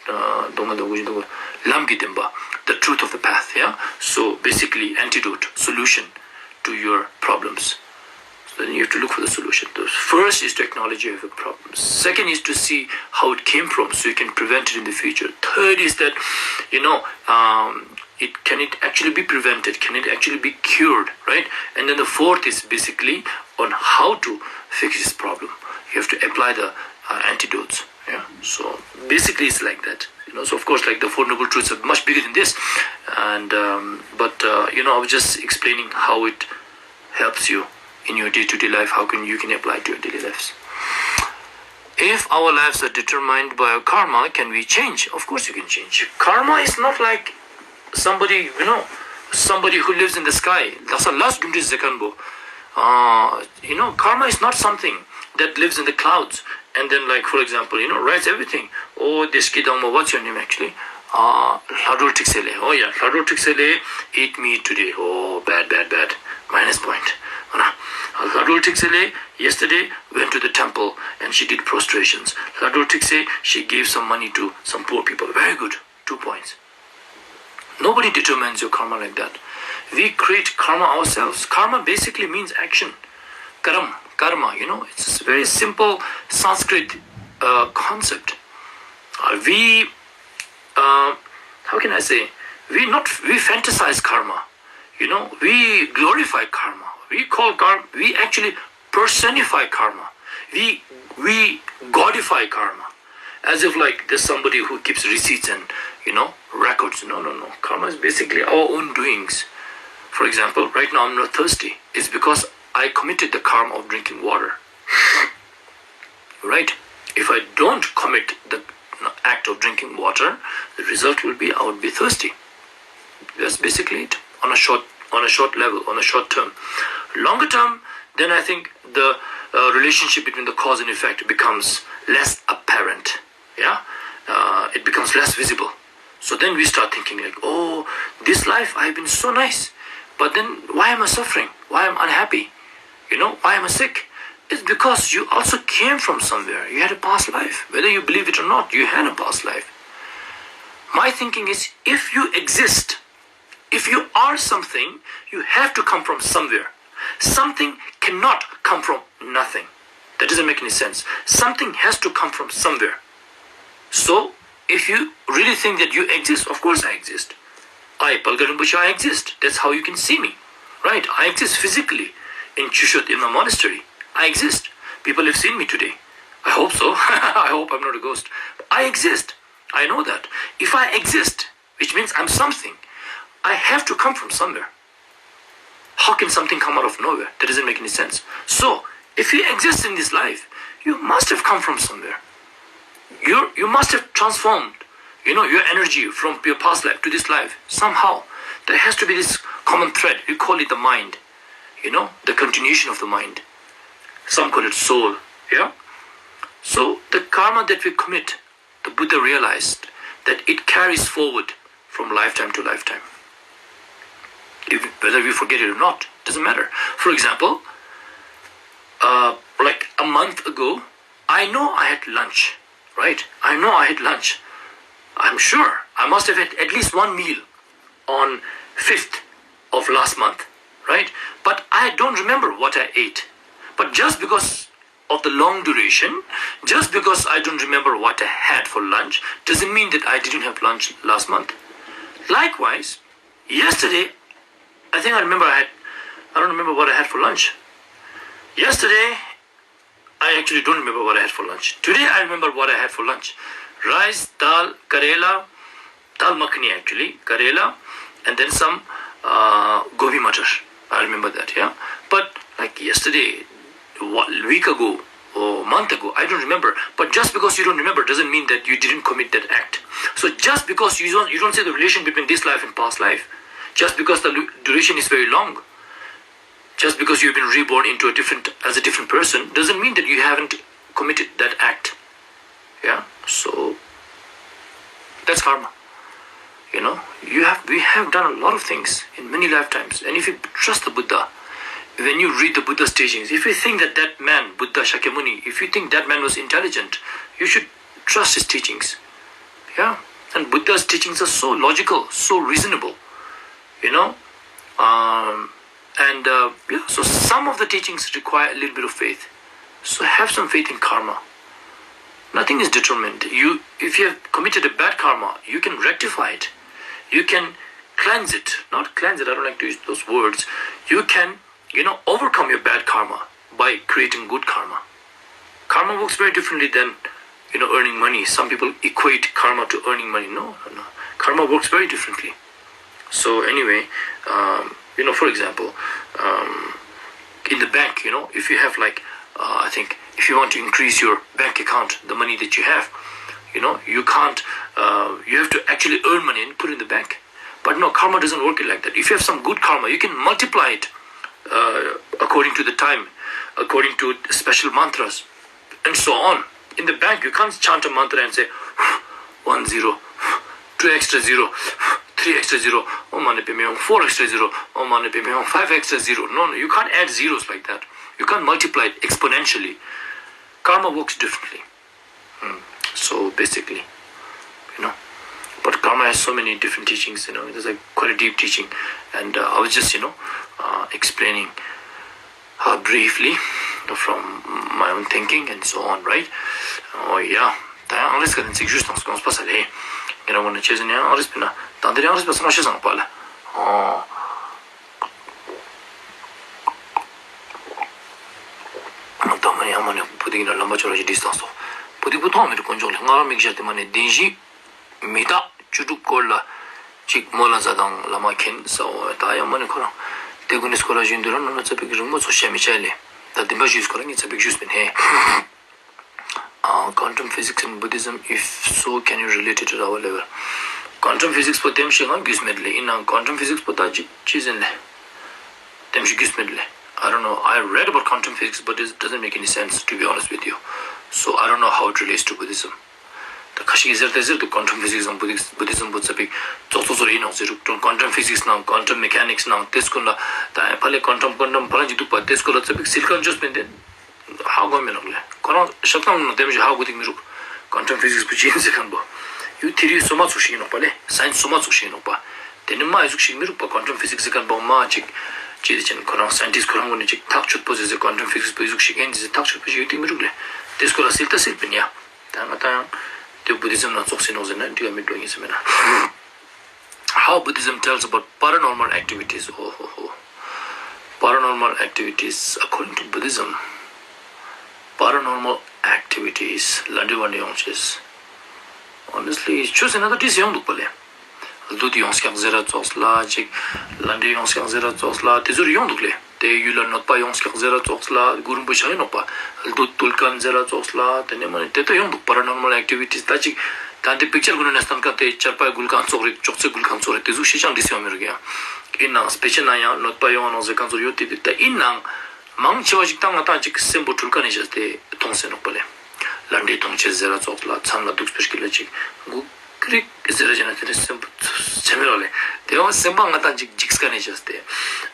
Uh, སྡུག་བསྔལ་དང་ཀུན་འབྱུང་ལམ་གྱི་བདེན་པ, the truth of the path, yeah? So basically, antidote, solution to your problems. So then you have to look for the solution. The first is to acknowledge you have a problem. Second is to see how it came from so you can prevent it in the future. Third is that, you know, um, it can it actually be prevented? Can it actually be cured, right? And then the fourth is basically on how to fix this problem. You have to apply the uh, antidotes. Yeah. So basically, it's like that. You know. So of course, like, the Four Noble Truths are much bigger than this, and um, but uh, you know, I was just explaining how it helps you in your day-to-day life. How can you can apply it to your daily lives? If our lives are determined by our karma, can we change? Of course, you can change. Karma is not like somebody, you know, somebody who lives in the sky. That's a last duty zekanbo. Uh, you know, karma is not something that lives in the clouds and then, like, for example, you know, writes everything. Oh, this kid, um, what's your name actually? Uh, Ladol Tiksele. Oh yeah, Ladol Tiksele ate meat today. Oh, bad, bad, bad. Minus point. Ladol Tiksele yesterday went to the temple and she did prostrations. Ladol Tikse, she gave some money to some poor people. Very good. Two points. Nobody determines your karma like that. We create karma ourselves. Karma basically means action. Karam, karma, you know, it's a very simple Sanskrit uh, concept. Uh, we, uh, how can I say, we not we fantasize karma. You know, we glorify karma. We call karma. We actually personify karma. We we godify karma, as if, like, there's somebody who keeps receipts and, you know, records. No, no, no. Karma is basically our own doings. For example, right now I'm not thirsty. It's because I committed the karma of drinking water. Right? If I don't commit the act of drinking water, the result will be I would be thirsty. That's basically it. On a short, on a short level, on a short term. Longer term, then I think the uh, relationship between the cause and effect becomes less apparent. Yeah? Uh, it becomes less visible. So then we start thinking, like, oh, this life I've been so nice, but then why am I suffering? Why am I unhappy? You know, why am I sick? It's because you also came from somewhere. You had a past life. Whether you believe it or not, you had a past life. My thinking is, if you exist, if you are something, you have to come from somewhere. Something cannot come from nothing. That doesn't make any sense. Something has to come from somewhere. So, if you really think that you exist, of course I exist. I, Palga Rinpoche, I exist. That's how you can see me. Right? I exist physically in Chushot, in my monastery. I exist. People have seen me today. I hope so. I hope I'm not a ghost. I exist. I know that. If I exist, which means I'm something, I have to come from somewhere. How can something come out of nowhere? That doesn't make any sense. So, if you exist in this life, you must have come from somewhere. You, you must have transformed, you know, your energy from your past life to this life somehow. There has to be this common thread. We call it the mind, you know, the continuation of the mind. Some call it soul, yeah? So, the karma that we commit, the Buddha realized that it carries forward from lifetime to lifetime. If, whether we forget it or not, doesn't matter. For example, uh, like a month ago, I know I had lunch, right? I know I had lunch. I'm sure I must have had at least one meal on fifth of last month, right? But I don't remember what I ate. But just because of the long duration, just because I don't remember what I had for lunch, doesn't mean that I didn't have lunch last month. Likewise, yesterday, I think I remember I had, I don't remember what I had for lunch. Yesterday, I actually don't remember what I had for lunch. Today, I remember what I had for lunch. Rice, dal, karela, dal makhani actually, karela, and then some uh, gobi matar. I remember that, yeah. But like yesterday, a week ago, or month ago, I don't remember. But just because you don't remember doesn't mean that you didn't commit that act. So just because you don't, you don't see the relation between this life and past life, just because the duration is very long, just because you've been reborn into a different, as a different person, doesn't mean that you haven't committed that act. Yeah, so that's karma. You know, you have, we have done a lot of things in many lifetimes, and if you trust the Buddha, when you read the Buddha's teachings, if you think that that man, Buddha Shakyamuni, if you think that man was intelligent, you should trust his teachings. Yeah, and Buddha's teachings are so logical, so reasonable. You know, um, and uh, yeah, so some of the teachings require a little bit of faith. So have some faith in karma. Nothing is determined. You, if you have committed a bad karma, you can rectify it. You can cleanse it. Not cleanse it, I don't like to use those words. You can, you know, overcome your bad karma by creating good karma. Karma works very differently than, you know, earning money. Some people equate karma to earning money. No, no, no. Karma works very differently. So anyway, um, you know, for example, um, in the bank, you know, if you have like, uh, I think if you want to increase your bank account, the money that you have, you know, you can't, uh, you have to actually earn money and put in the bank. But no, karma doesn't work like that. If you have some good karma, you can multiply it uh, according to the time, according to special mantras, and so on. In the bank, you can't chant a mantra and say, one zero, two extra zero, three extra zero, Om Mani Padme Hum, four extra zero, Om Mani Padme Hum, five extra zero. No, no, you can't add zeros like that. You can't multiply it exponentially. Karma works differently. Hmm. So basically, you know, but karma has so many different teachings, you know, there's like quite a deep teaching. And uh, I was just, you know, uh, explaining uh, briefly from my own thinking and so on, right? Oh, yeah. ད་ཡང་ཨང་རིས་ཀ་དེ་ཚིག་ཞུས་དང་སྐོང་པ་ས་ལེ། ངེད་རང་ངོ་ན་ཆེ་ཟིན་ཡང་ཨང་རིས་པེ་ན། ད་འདིར་ཡང་ཨང་རིས་པེ་ས་མ་ཤེས་སང་པ་ལ། ཨོ། ད་མ་ནི་ཡང་མ་ནི་བུ་དིག་ན་ལམ་པ་ཅོ་ར་ཞིག་བྲིས་དང་སོ། བུ་དིག་བུ་མཐོང་མི་འདུག་དཀོན་མཆོག་ལེ། ང་རང་མིག་ཞར་དེ་མ་ནི་བདེན་བཞི་མི་རྟག་བཅུ་དྲུག་སྐོར་ལ་ཅིག་མོལ་ལ་མཛད་དང་བླ་མ་མཁྱེན་ས་འོ། ད་ཡང་མ་ནི་ཁོ་རང་དེ་ཀུན་ནི་སྐོར་ལ་ཞུས་འདུག་ར། ནོ་ནོ་ཙ་པིག་རིང་མོ་ཚོ་བཤད་མི་བྱ་ལེ། ད་བདེན་པ་ཞུས་ཁོ་རང་ངས་ཙ་པིག་ཞུས་པིན་ཧེ། Uh, quantum physics in Buddhism, if so, can you relate it to our level? Quantum physics པོ་དེམ་ཞིག་ང་རྒྱུས་མེད་ལེ། ཡིན་ནའང་quantum physics པོ་ད་ཅི་ཅི་ཟིན་ལེ། དེམ་ཞིག་རྒྱུས་མེད་ལེ། I don't know. I read about quantum physics, but it doesn't make any sense, to be honest with you. So I don't know how it relates to Buddhism. ད་ཁ་ཤས་ཀྱིས་ཟེར་ཏེ་ཟེར་དུག quantum physics དང་བུ་དིསམ་བུ་དིསམ་པོ་ཙ་པིག་ཙོག་ཙོག་ཙོག་ཨིན་ནོག་ཟེར་དུག quantum physics ནང་quantum mechanics ནང་ཏེ་སྐོར་ལ་ད་ཕ་ལེ་quantum quantum ཕ་ལེ་ཅིག་དུག་པ། ཏེ་སྐོར་ལ་ཙ་པིག་སིལ་ཁན་ཅོས་པིན་ཏེ་ཧ་གོ་མི་ནོག་ལེ། ཁོ་རང་ཤག་ཏང་ནང་ཏེམ་ཞིག་ཧ་གོ་དུག་མི་རུག quantum physics པོ་ཅི་ཨིན་ཟེར་ཁན་པོ། ཡུ་ཐི་རི་སོ་མ་ཙོགས་ཤིག་ཨིན་ནོག་པ་ལེ། སའིནས་སོ་མ་ཙོགས་ཤིག་ཨིན་ནོག་པ། ཏེ་ནེ་མ་ཨི་ཟུག་ཤིག་མི་རུག་པ། quantum physics ཟེར་ཁན་པོ་མ་ཅིག་ཅི་ཏེ་ཅན་ཁོ་རང་སའིན་ཊིསཊ་ཁོ་རང་གུན་ནི་ཅིག་ཐག་ཆོད་པོ་ཟེར་ཟེར་quantum physics པོ་ཨི་ཟུག་ཤིག་ཨིན་ཟེར་ཐག་ཆོད་པོ་ཞིག་ཡོད་དེ་མི་རུག་ལེ། ཏེ་སྐོར་ལ་སིལ་ཏ་སིལ་པིན་ཡ། ད་ང་ཏང་ཡང་ཏེ་བུ་དིསམ་ནང་ཙོགས་སེ་ནོག་ཟེར་ན་འགྲིག་ག་མི་འགྲིག་ཨིན་ཟེར་མེད་ན། How Buddhism tells about paranormal activities. ཨོ་ཧོ་ཧོ། Paranormal activities according to Buddhism. Paranormal activities. ལ་འདྲེ་བ་འདྲེ་ཡོང་ཅེས། Honestly ཆོས་ཟེར་ན་ད་ཏེ་ཟེར་ཡོང་དུག་པ་ལེ། བདུད་ཡོངས་ཀྱང་ཟེར་ར་ཙོགས་ལ་ཅིག་ལ་འདྲེ་ཡོངས་ཀྱང་ཟེར་ར་ཙོགས་ལ་ཏེ་ཟུར་ཡོང་དུག་ལེ། ཏེ་ཡུལ་ལ་གནོད་པ་ཡོངས་ཀྱང་ཟེར་ར་ཙོགས་ལ་གུ་རུ་རིན་པོ་ཆེ་ཨིན་ནོག་པ། བདུད་བཏུལ་ཁན་ཟེར་ར་ཙོགས་ལ་ཏེ་ནེ་མ་ནེ་ཏེ་ལྟ་ཡོང་དུག paranormal activities ད་ཅིག་ད་ཏེ་པིག་ཅར་གུན་ནེ་སྟན་ཁན་ཏེ་ཆར་པ་གུལ་ཁན་ཙོགས་རིག་ཅོག་ཙེ་གུལ་ཁན་ཙོགས་རིག་ཏེ་ཟུག་ཤིག་ཅང་འདི་སེ་ཡོང་མི་རུག་ཡ། ཨིན་ནའང་སྤེ་ཆ་ན་ཡང་གནོད་པ་ཡོང་ནོག་ཟེར་ཁན་ཙོགས་ཡོད་དེ་དེ་ད་ཨིན་ནའང་མང་ཆེ་བ་ཞིག་ད་ང་ཏང་ཅིག་སེམས་པོ་འཁྲུལ་ཁན་ནི་ཅོས་ཏེ་ཐོང་སེ་ནོག་པ་ལེ། ལ་འདྲེ་ཐོང་ཅེས་ཟེར་ར་ཙོགས་ལ་མཚན་ལ་དུག་སྤེར་སྐྱིད་ལ་ཅིག་གུ་ཀྲིག་ཟེར་ར་ཅེ་ན་ཏེ་ནེ་སེམས་པོ་ཆེ་མི་རོག་ལེ། ཏེ་ཡང་སེམས་པ་ང་ཏང་ཅིག་འཇིགས་ཁན་ནི་ཅོས་ཏེ།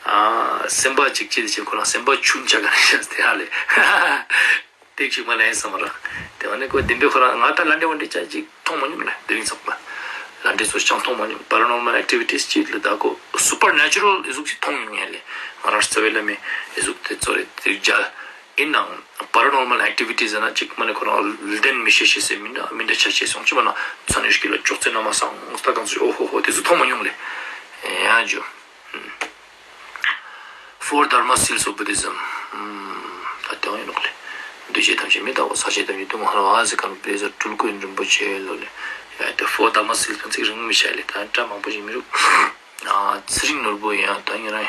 ཨ་སེམས་པ་ཅིག་ཅི་ཏེ་ཅན་ཁོ་རང་སེམས་པ་ཆུན་ཆ་ཁན་ནི་ཅོས་ཏེ་ཧ་ལེ། ཏེ་ཞིག་མ་ལེ་སམ་ར། ཏེ་བ་ནེ་ཁོ་བདེན་པའི་ཁོ་རང་ང་ཏང་ལ་འདྲེ་བ་འདྲེ་ཅ་ཅིག་ཐོང་མ་མྱོང་ལེ། དེ་རིང་ཚག་པ་ལ་འདྲེ་ཚོ་ཅང་ཐོང་མ་མྱོང་། paranormal activities ཅིག་ལ་ད་ཁོ་supernatural ཨི་ཟུག་ཅིག་ཐོང་མྱོང་ཡ་ལེ། ང་རང་རྩ་བའི་བླ་མའི་ཨི་ཟུག་ཏེ་ཚོ་རེ་ཏེ་མཇལ། ཨིན་ནའང་paranormal activities ཟེར་ན་ཅིག་མ་ནེ་ཁོ་རང་ལྡན་མི་ཤེས་ཤེས་སེ་མི་འདྲ་མི་འདྲ་ཆ་ཅེས་སོང་ཅི་མ་ན་མཚན་ཡོད་ཀྱི་ལ་ཅོག་ཙེ་ན་མ་སང་ལྟ་གང་ཙོགས་ཨོ་ཧོ་ཧོ་ཏེ་ཚོ་ཐོང་མ་མྱོང་ལེ། ཡ་ཇོ། Four Dharma Seals of Buddhism. ད་ཏེ་ཡོང་ཨིན་ནོག་ལེ། འདུས་བྱས་ཐམས་ཅད་མི་རྟག་པ། ཟག་བཅས་ཐམས་ཅད་སྡུག་བསྔལ་བ་ཟེར་ཁན་པོ་ཟེར་སྤྲུལ་སྐུ་རིན་པོ་ཆེ་ལོ་ལེ། ཡ་ཏེ་Four Dharma Seals ཁན་ཚིག་རིང་མི་ཤ་ལེ། ད་ཏྲ་མང་པོ་ཞིག་མི་རུག་ཨ་ཚེ་རིང་ནོར་བུ་ཡ་ད་ཉེ་རང་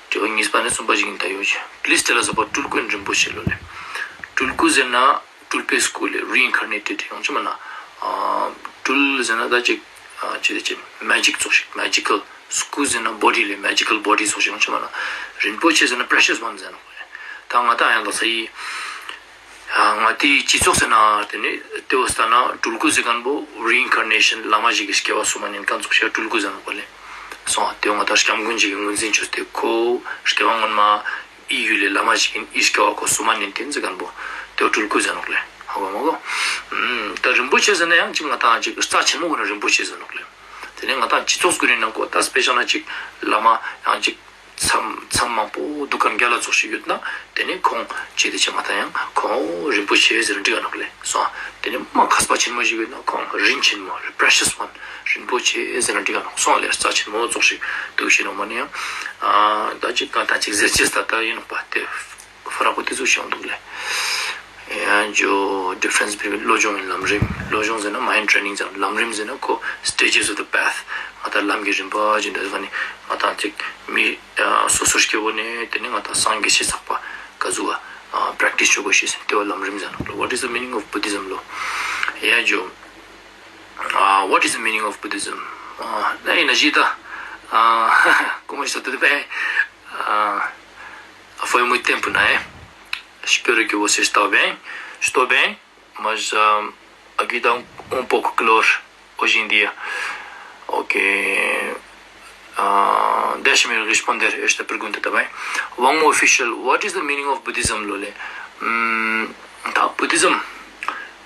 དྲི་བ་གཉིས་པ་ནེ་གསུམ་པ་ཞིག་ཨིན་ད་ཡོད་ཅེ། Please tell us about སྤྲུལ་སྐུ་རིན་པོ་ཆེ་ལོ་ལེ། སྤྲུལ་སྐུ་ཟེར་ན་སྤྲུལ་པའི་སྐུ་ལེ། reincarnated ཡོང་ཅི་མ་ན། ཨ་སྤྲུལ་ཟེར་ན་ད་ཅིག་ཨ་ཅི་ཏེ་ཅི་magic ཙོགས་ཤིག་magical སྐུ་ཟེར་ན་body ལེ། magical body ཙོགས་ཤིག་ཡོང་ཅི་མ་ན། རིན་པོ་ཆེ་ཟེར་ན་precious one ཟེར་ན་ཁོ་ལེ། ད་ང་ཏང་ཡང་ལ་ས་ཡི་ཨ་ང་ཏི་སྤྱི་ཚོགས་ཟེར་ན་ཏེ་ནེ་ཏེ་བོ་ལྟ་ན་སྤྲུལ་སྐུ་ཟེར་ཁན་པོ་reincarnation བླ་མ་ཞིག་གི་སྐྱེ་བ་སོ་མ་ནེ་ཁན་ཙོགས་ཤིག་སྤྲུལ་སྐུ་ཟེར་ན་ཁོ་ལེ། སོང་ཏེ་ང་ཏང་སྐྱབས་མགོན་ཞིག་གི་ངོས་འཛིན་ཅོས་ཏེ་ཁོ་སྐྱེ་བ་སྔོན་མ་ཨི་ཡུལ་ལི་བླ་མ་ཞིག་ཨིན། ཨི་སྐྱེ་བ་ཁོ་སོ་མ་ནེ་ཏེ་ཟེར་ཁན་པོ་ཏེ་སྤྲུལ་སྐུ་ཟེར་ནོག་ལེ། ཧ་གོ་མ་གོ། ཨུམ་ད་རིན་པོ་ཆེ་ཟེར་ན་ཡང་ཅིག་ང་ཏང་ཅིག་རྩ་ཆེན་མོ་གུན་ན་རིན་པོ་ཆེ་ཟེར་ནོག་ལེ། ཏེ་ནེ་ང་ཏང་སྤྱི་ཚོགས་གུན་ནི་ནང་ཁོ་ད་སྤེ་ཤལ་ན་ཅིག་བླ་མ་ཡང་ཅིག་མཚམས་མཚམས་མང་པོ་དུག་ཁན་རྒྱལ་ལ་ཙོགས་ཤིག་ཡོད་ན་ཏེ་ནེ་ཁོང་ཅི་ཏེ་ཅི་ང་ཏང་ཡང་ཁོང་རིན་པོ་ཆེ་ཟེར་ན་འགྲིག་ག་ནོག་ལེ། སོང་ཏེ་ནེ་མ་མཁས་པ་ཆེན་མོ་ཞིག་ཡོད་ན་ཁོང་རིན་ཆེན་མོ་precious one རིན་པོ་ཆེ་ཟེར་ན་འགྲིག་ག་ནོག། སོང་ལེ་རྩ་ཆེན་མོ་ཙོགས་ཤིག་དུག་ཤེས་ནོག་མ་ནེ་ཡང་ཨ་ད་ཅིག་གང་ད་ཅིག་ཟེར་ཅེས་ད་ད་ཨིན་ནོག་པ་ཏེ། ཧྥ་ར་ཁོ་ཏེ་ཙོགས་ཤིག་ཡོང་དུག་ལེ། ཡང་ཇོ་difference between བློ་སྦྱོང་and ལམ་རིམ། བློ་སྦྱོང་ཟེར་ན་mind training ཙམ། ལམ་རིམ་ཟེར་ན་ཁོ་stages of the path ང་ཏང་ལམ་གྱི་རིམ་པ་ཅིག་འདུག་ཟེར་ཁན་ནི་ང་ཏང་ཅིག་མི་ཨ་སོ་སོ་སྐྱེ་བོ་ནེ་ཏེ་ནེ་ང་ཏང་སངས་རྒྱས་ཤེས་ཚག་པ་ག་ཟུག་ཨ་practice ཅོ་གོས་ཤེས་ཟེར་ཏེ་བོ་ལམ་རིམ་ཟེར་ནོག་ལེ། What is the meaning of Buddhism ལོ། ཡང་ཇོ། ཨ་what is the meaning of Buddhism? ཨ་ད་ཨིན་ན་ཞི་ད་ཨ་ཀུ་མ་ཞི་ད་དུ་དེ་པེ་ཨ་ཨ་ཕོ་ཡ་མུ་ཏེམ་པུ་ན་ཨེ་སྤེ་ར་གི་བོ་སེ་སྟོ་བེན་སྟོ་བེན་མ་ཞ་ཨ་གི་དང་ཨོང་པོ་ཀུ་ཀློར་ཨོ་ཞིན་དི་ཨོ་ཀེ། ཨ་Deixa-me responder esta pergunta também. Wang Mo Official, what is the meaning of Buddhism ལོ་ལེ། ཨམ་ད་Buddhism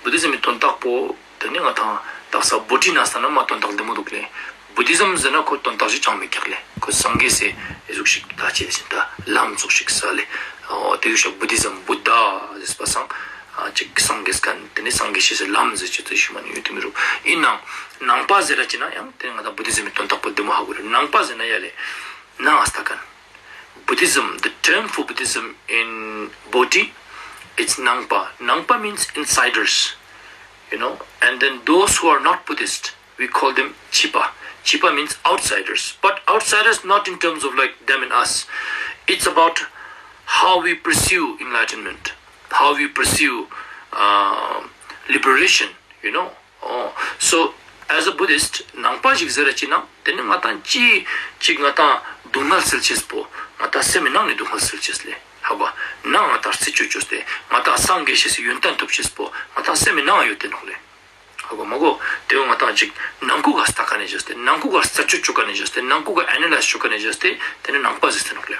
Buddhism ཡི་དོན་དག་པོ་ཏེ་ནེ་ང་ཏང་དག་ས་བོ་ཊི་ན་སྟན་ན་མ་དོན་དག་ལྡེ་མོ་དུག་ལེ། Buddhism ཟེར་ན་ཁོ་དོན་དག་ཅིག་ཅང་མི་ཀྱག་ལེ། ཁོ་སངས་རྒྱས་སི་ཨི་ཟུག་ཤིག་ད་ཅི་ཟེར་ད་ལམ་ཙོགས་ཤིག་ས་ལེ། ཨོ་ཏེ་ཟུག་ཤིག་Buddhism Buddha ཟེར་པ་སང་ཨ་ཅིག་སངས་རྒྱས་ཁན་ཏེ་ནེ་སངས་རྒྱས་ཤེས་སི་ལམ་ཟེར་ཅེས་ཏེ་ཞུ་མ་ནེ་ཡོད་དེ་མི་རུག། ཨིན་ནའང་ནང་པ་ཟེར་ར་ཅི་ན་ཡང་ཏེ་ནེ་ང་ཏང་Buddhism ཡི་དོན་དག་པོ་ལྡེ་མོ་ཧ་གོ་རེ། ནང་པ་ཟེར་ན་ཡ་ལེ་ནང་ང་སྟ་ཁན། Buddhism, the term for Buddhism in Bodhi, it's Nangpa. Nangpa means insiders, you know, and then those who are not Buddhist, we call them Chipa. Chipa means outsiders, but outsiders not in terms of like them and us. It's about how we pursue enlightenment, how we pursue uh, liberation, you know. Oh, so as a Buddhist, ནང་པ་ཞིག་ཟེར་ར་ཅི་ན་ཏེ་ནེ་ང་ཏང་ཅི་ཅིག་ང་ཏང་སྡུག་བསྔལ་སེལ་ཅེས་པོ་ང་ཏང་སེམས་སི་ནང་ནེ་སྡུག་བསྔལ་སེལ་ཅེས་ལེ། ནང་ང་ཏང་རྩི་བཅུད་བཅོས་ཏེ་ང་ཏང་སངས་རྒྱས་ཤེས་སི་ཡོན་ཏན་ཐོབ་ཤེས་པོ་ང་ཏང་སེམས་མི་ནང་ཡོད་དེ་ནོག་ལེ། ཧ་གོ་མ་གོ། དེ་བོ་ང་ཏང་ཅིག་ནང་ཁུག་ག་ལྟ་ཁན་ནི་བཅོས་ཏེ་ནང་ཁུག་ག་རྩད་གཅོད་བཅོ་ཁན་ནི་བཅོས་ཏེ་ནང་ཁུག་ག་ཨེ་ན་ལའིཛ་བཅོ་ཁན་ནི་བཅོས་ཏེ་དེ་ནི་ནང་པ་ཟེར་ཏེ་ནོག་ལེ།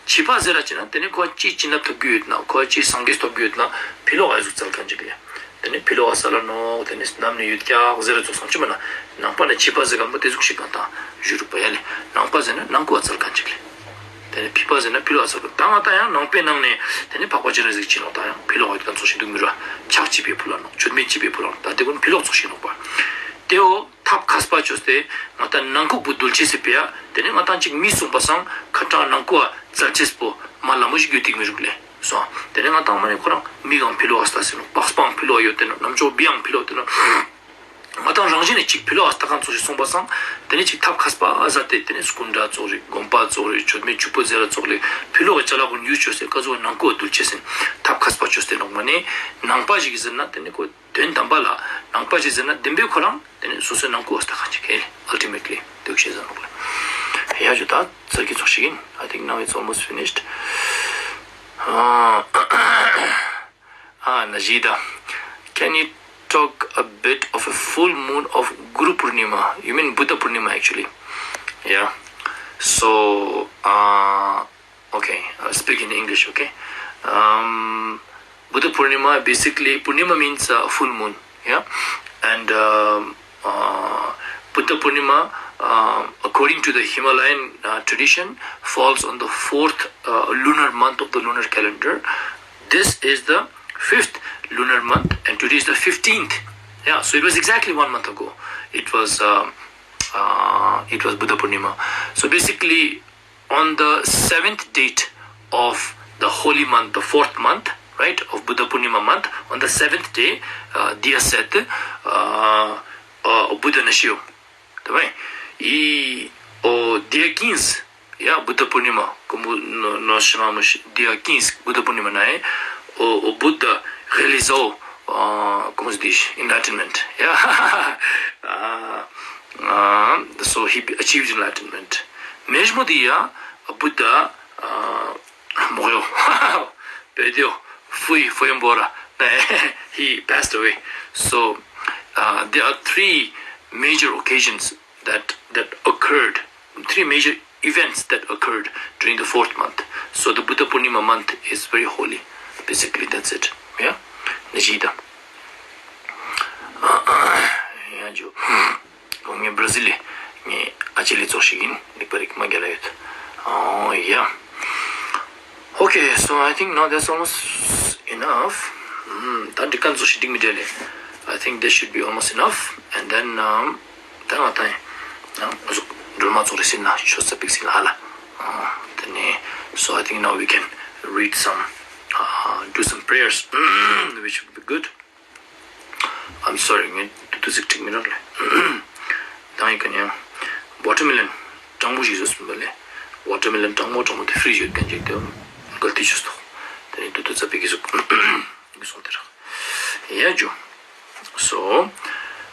ཕྱི་པ་ཟེར་ར་ཅི་ན་དེ་ནི་ཁོ་ཅི་བྱིན་རླབས་ཐོབ་རྒྱུ་ཡོད་ན་ཁོ་ཅི་སངས་རྒྱས་ཐོབ་རྒྱུ་ཡོད་ན་ཕི་ལོག་ག་ཟུག་བཙལ་ཁན་ཅིག་ལེ། དེ་ནི་ཕི་ལོག་ག་ས་ལ་ནོག་དེ་ནི་ནམ་ནི་ཡོད་ཀྱག་ཟེར་ར་ཙོགས་སོང་ཅི་མ་ན་ནང་པ་ནི་ཕྱི་པ་ཟེར་ཁན་པོ་དེ་ཟུག་ཞིག་ག་ད་ཞུ་རུག་པ་ཡ་ལེ། ནང་པ་ཟེར་ན་ནང་ཁུག་ག་བཙལ་ཁན་ཅིག་ལེ། དེ་ནི་ཕྱི་པ་ཟེར་ན་ཕི་ལོག་ག་བཙལ་ཁན། ད་ང་ཏང་ཡང་ནང་པའི་ནང་ནས་དེ་ནི་འཕགས་པ་སྤྱན་རས་གཟིགས་ཅི་ནོག་ད་ཡང་ཕི་ལོག་ག་ཡོད་ཁན་ཙོགས་ཤིག་འདུག་མི་ར། ཕྱག་བྱི་པའི་ཕུལ་ལ་ནོག་མཆོད་མེ་བྱི་པའི་ཕུལ་ལ་ནོག་ད་དེ་ཀུན་ཕི་ལོག་ཙོགས་ཤིག་ནོག་པ། དེ་བོ་ཐབས་མཁས་པ་བཅོས་ཏེ་ང་ཏང་ནང་ཁུག་པོ་འདུལ་ཅེས་སི་ཕི་ཡ། དེ་ནི་ང་ཏང་ཅིག་མི་གསུངས་པ་སང་ཁ་ཏང་ནང་ཁུག་ག་བཙལ་ཅེས་པོ་མ་ལ་མོ་ཞིག་ཡོད་དེ་མི་རུག་ལེ། སོང་། དེ་ནི་ང་ཏང་མ་ནི་ཁོ་རང་མིག་ག་ཕི་ལོག་ག་ལྟ་ཟེར་ནོག་པགས་པའང་ཕི་ལོག་ག་ཡོད་དེ་ནོག་རྣམ་ཅོག་པའང་ཕི་ལོག་ག་དེ་ནོག་ང་ཏང་རང་བཞིན་ནི་ཅིག་ཕི་ལོག་ག་ལྟ་ཁན་ཙོགས་ཤིག་སོང་པ་སང་། དེ་ནི་ཅིག་ཐབས་མཁས་པ་ཟ་སྟེ་དེ་ནི་སྐུ་འདྲ་ཙོགས་རེ་དགོན་པ་ཙོགས་རེ་མཆོད་མེ་བྱུག་པོ་ཟེར་ར་ཙོགས་རེ་ཕི་ལོག་གི་ཅ་ལག་ཀུན་ཡུ་བཅོས་ཏེ་ཀ་ཟུག་ནང་ཁུག་ག་འདུལ་ཅེས་ཟེར་ཐབས་མཁས་པ་བཅོས་ཏེ་ནོག་མ་ནི་ནང་པ་ཞིག་ཟེར་ན་དེ་ནི་ཁོ་དོན་དམ་པ་ལ་ནང་པ་ཞིག་ཟེར་ན་བདེན་པའི་ཁོ་རང་དེ་ནི་སོ་སོའི་ནང་ཁུག་ག་ལྟ་ཁན་ཅིག་ཨེ་ཨལ་ཊི་མེཊ་ལི་འདུག་ཤེས་ཟེར་ནོག་ལེ། ཡ་ཇུ་ད་ཚར་གི་ཙོགས་ཤིག་ཡིན། I think now it's almost finished. Ah, Najida, can you talk a bit of a full moon of Guru Purnima? You mean Buddha Purnima, actually. Yeah. So, uh, okay, I'll speak in English, okay? Um, Buddha Purnima, basically, Purnima means uh, full moon, yeah? And um, uh, Buddha Purnima, uh, according to the Himalayan uh, tradition, falls on the fourth uh, lunar month of the lunar calendar. This is the fifth lunar month, and today is the fifteenth. Yeah, so it was exactly one month ago. It was um, uh, it was Buddha Purnima. So basically, on the seventh date of the holy month, the fourth month, right, of Buddha Purnima month, on the seventh day, uh, dia sete, uh, uh, Buddha nasceu. Tá bem? E o dia quinze, yeah, Buddha Purnima, como no- nós chamamos dia quinze, Buddha Purnima, não é? O, o Buddha realizou, ah, como se diz, enlightenment. Yeah? Ah, ah, so he achieved enlightenment. Mesmo dia, o Buddha ah, morreu. Perdeu. Foi, foi embora. He passed away. So, uh, there are three major occasions that, that occurred, three major events that occurred during the fourth month. So the Buddha Purnima month is very holy. Basically, that's it. Yeah? Najida. Yeah, Joe. ངའི་བྲ་ཟིལ་ལི་ངའི་ཨ་ཅེ་ལི་ཙོགས་ཤིག་ཡིན། ལིག་པ་རིག་མ་རྒྱལ་ལ་ཡོད། Oh, yeah. Okay, so I think now that's almost enough. ད་འགྲིག་ཁན་ཙོགས་ཤིག་འགྲིག་མི་འགྲིག་ལེ། I think this should be almost enough. And then, um, ད་ང་ད་ཡང་ཟུག་སྒྲོལ་མ་ཙོགས་རེ་སིན་ན་ཆོས་ཚ་པིག་སིན་ན་ཧ་ལ། དེ་ནས། So I think now we can read some, uh, do some prayers, which would be good. I'm sorry, ངས་དུ་དུ་ཟིག་ཁྲིག་མི་རག་ལེ། དང་ཡི་ཀ་ཉང་། Watermelon་གྲང་མོ་ཞིག་བཟོས་སོང་བ་ལེ། Watermelon་གྲང་མོ་གྲང་མོ་དེ་ཧྥི་རིཇ་ཡོད་ཁན་ཅིག་དེ་གལ་ཏེ་ཞུས་ཏོག་དེ་ནས་དུ་དུ་ཙ་པིག་གི་ཟུག་གི་སོང་དེ་རག་ཡ་ཇུ། So,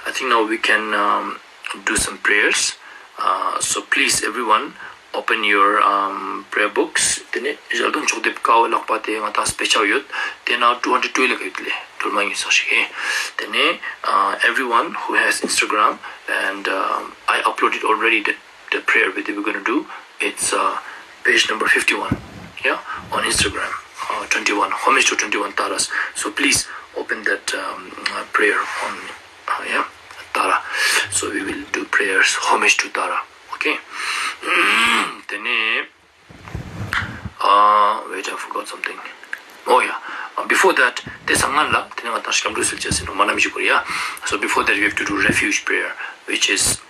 I think now we can, um, do some prayers. Uh, so please, everyone, open your, um, prayer books. དེ་ནས་ཞལ་འདོན་ཕྱོགས་བསྡེབས་ཀ་བོ་ལག་པ་དེ་ང་ཏང་སྤེ་ཆ་ཡོད། དེ་ན་two hundred twelve ལ་ཡོད་ལེ། སྒྲོལ་མ་ཉིད་སོགས་ཤིག་ཨེ། དེ་ནས། Uh, everyone who has Instagram, and, um, I uploaded already the, the prayer that we're gonna do. It's, uh, page number fifty-one. Yeah, on Instagram, uh, twenty-one, homage to twenty-one Taras. So please open that, um, uh, prayer on, uh, yeah, Tara. So we will do prayers, homage to Tara. Okay. དེ་ནས། Uh, wait, I forgot something. Oh, yeah. Uh, before that, དེ་སྔ་ལ་དེ་ནས་ང་ཏང་སྐྱབས་འགྲོ་སིལ་ཅེས་ཡིན་ནོག་མ་ནམ་ཞིག་གོ་རེ་ཡ། So before that, we have to do refuge prayer, which is,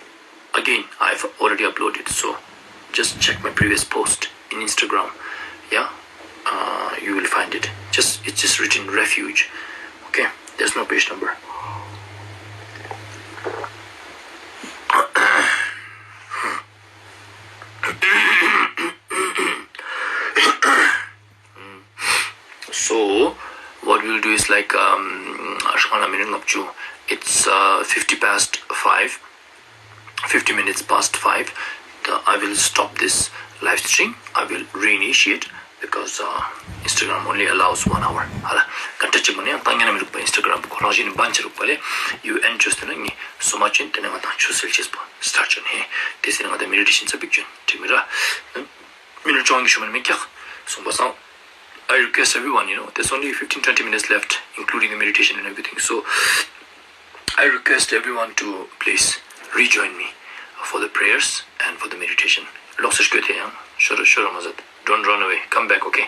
again, I've already uploaded. So just check my previous post in Instagram. Yeah? Uh, you will find it. Just, it's just written refuge. Okay? There's no page number. So, what we'll do is like, um, ཨ་ཧྲི་ཀ་ན་མི་ནི་ལྔ་བཅུ། It's, uh, fifty past five. Fifty minutes past five. The, I will stop this live stream. I will reinitiate. Because uh, Instagram only allows one hour. ཧ་ལ་ག་འདྲ་ཅིག་མ་ནི་ཡང་ཏང་ཉན་ན་མི་རུག་པ། Instagram པོ་ཁོ་རང་བཞིན་ནི་བན་ཅི་རུག་པ་ལེ། You end ཅོས་ཏེ་ན་ངས་སོ་མ་ཅོ་ཨིན། ཏེ་ནེ་ང་དང་ཆུ་སེལ་ཅེས་པོ་སི་ཊར་ཊ་ཅོ་ཨིན། ཧེ་ཏེ་སི་ནེ་ང་དང་མེ་ཌི་ཊེ་ཤན་ཙ་པིག་ཅོ་ཨིན། ཏེ་མི་ར་མི་ནིཊ་བཅོ་ལྔ་ཞུ་མ་ནི་མེད་ཀྱག་སོང་པ་སང་། I request everyone, you know, there's only fifteen twenty minutes left, including the meditation and everything. So, I request everyone to please rejoin me for the prayers and for the meditation. ལོགས་སུ་སྐྱོད་དེ་ཡང་ཤོར་ཤོར་མ་ཟད། Don't run away. Come back, okay?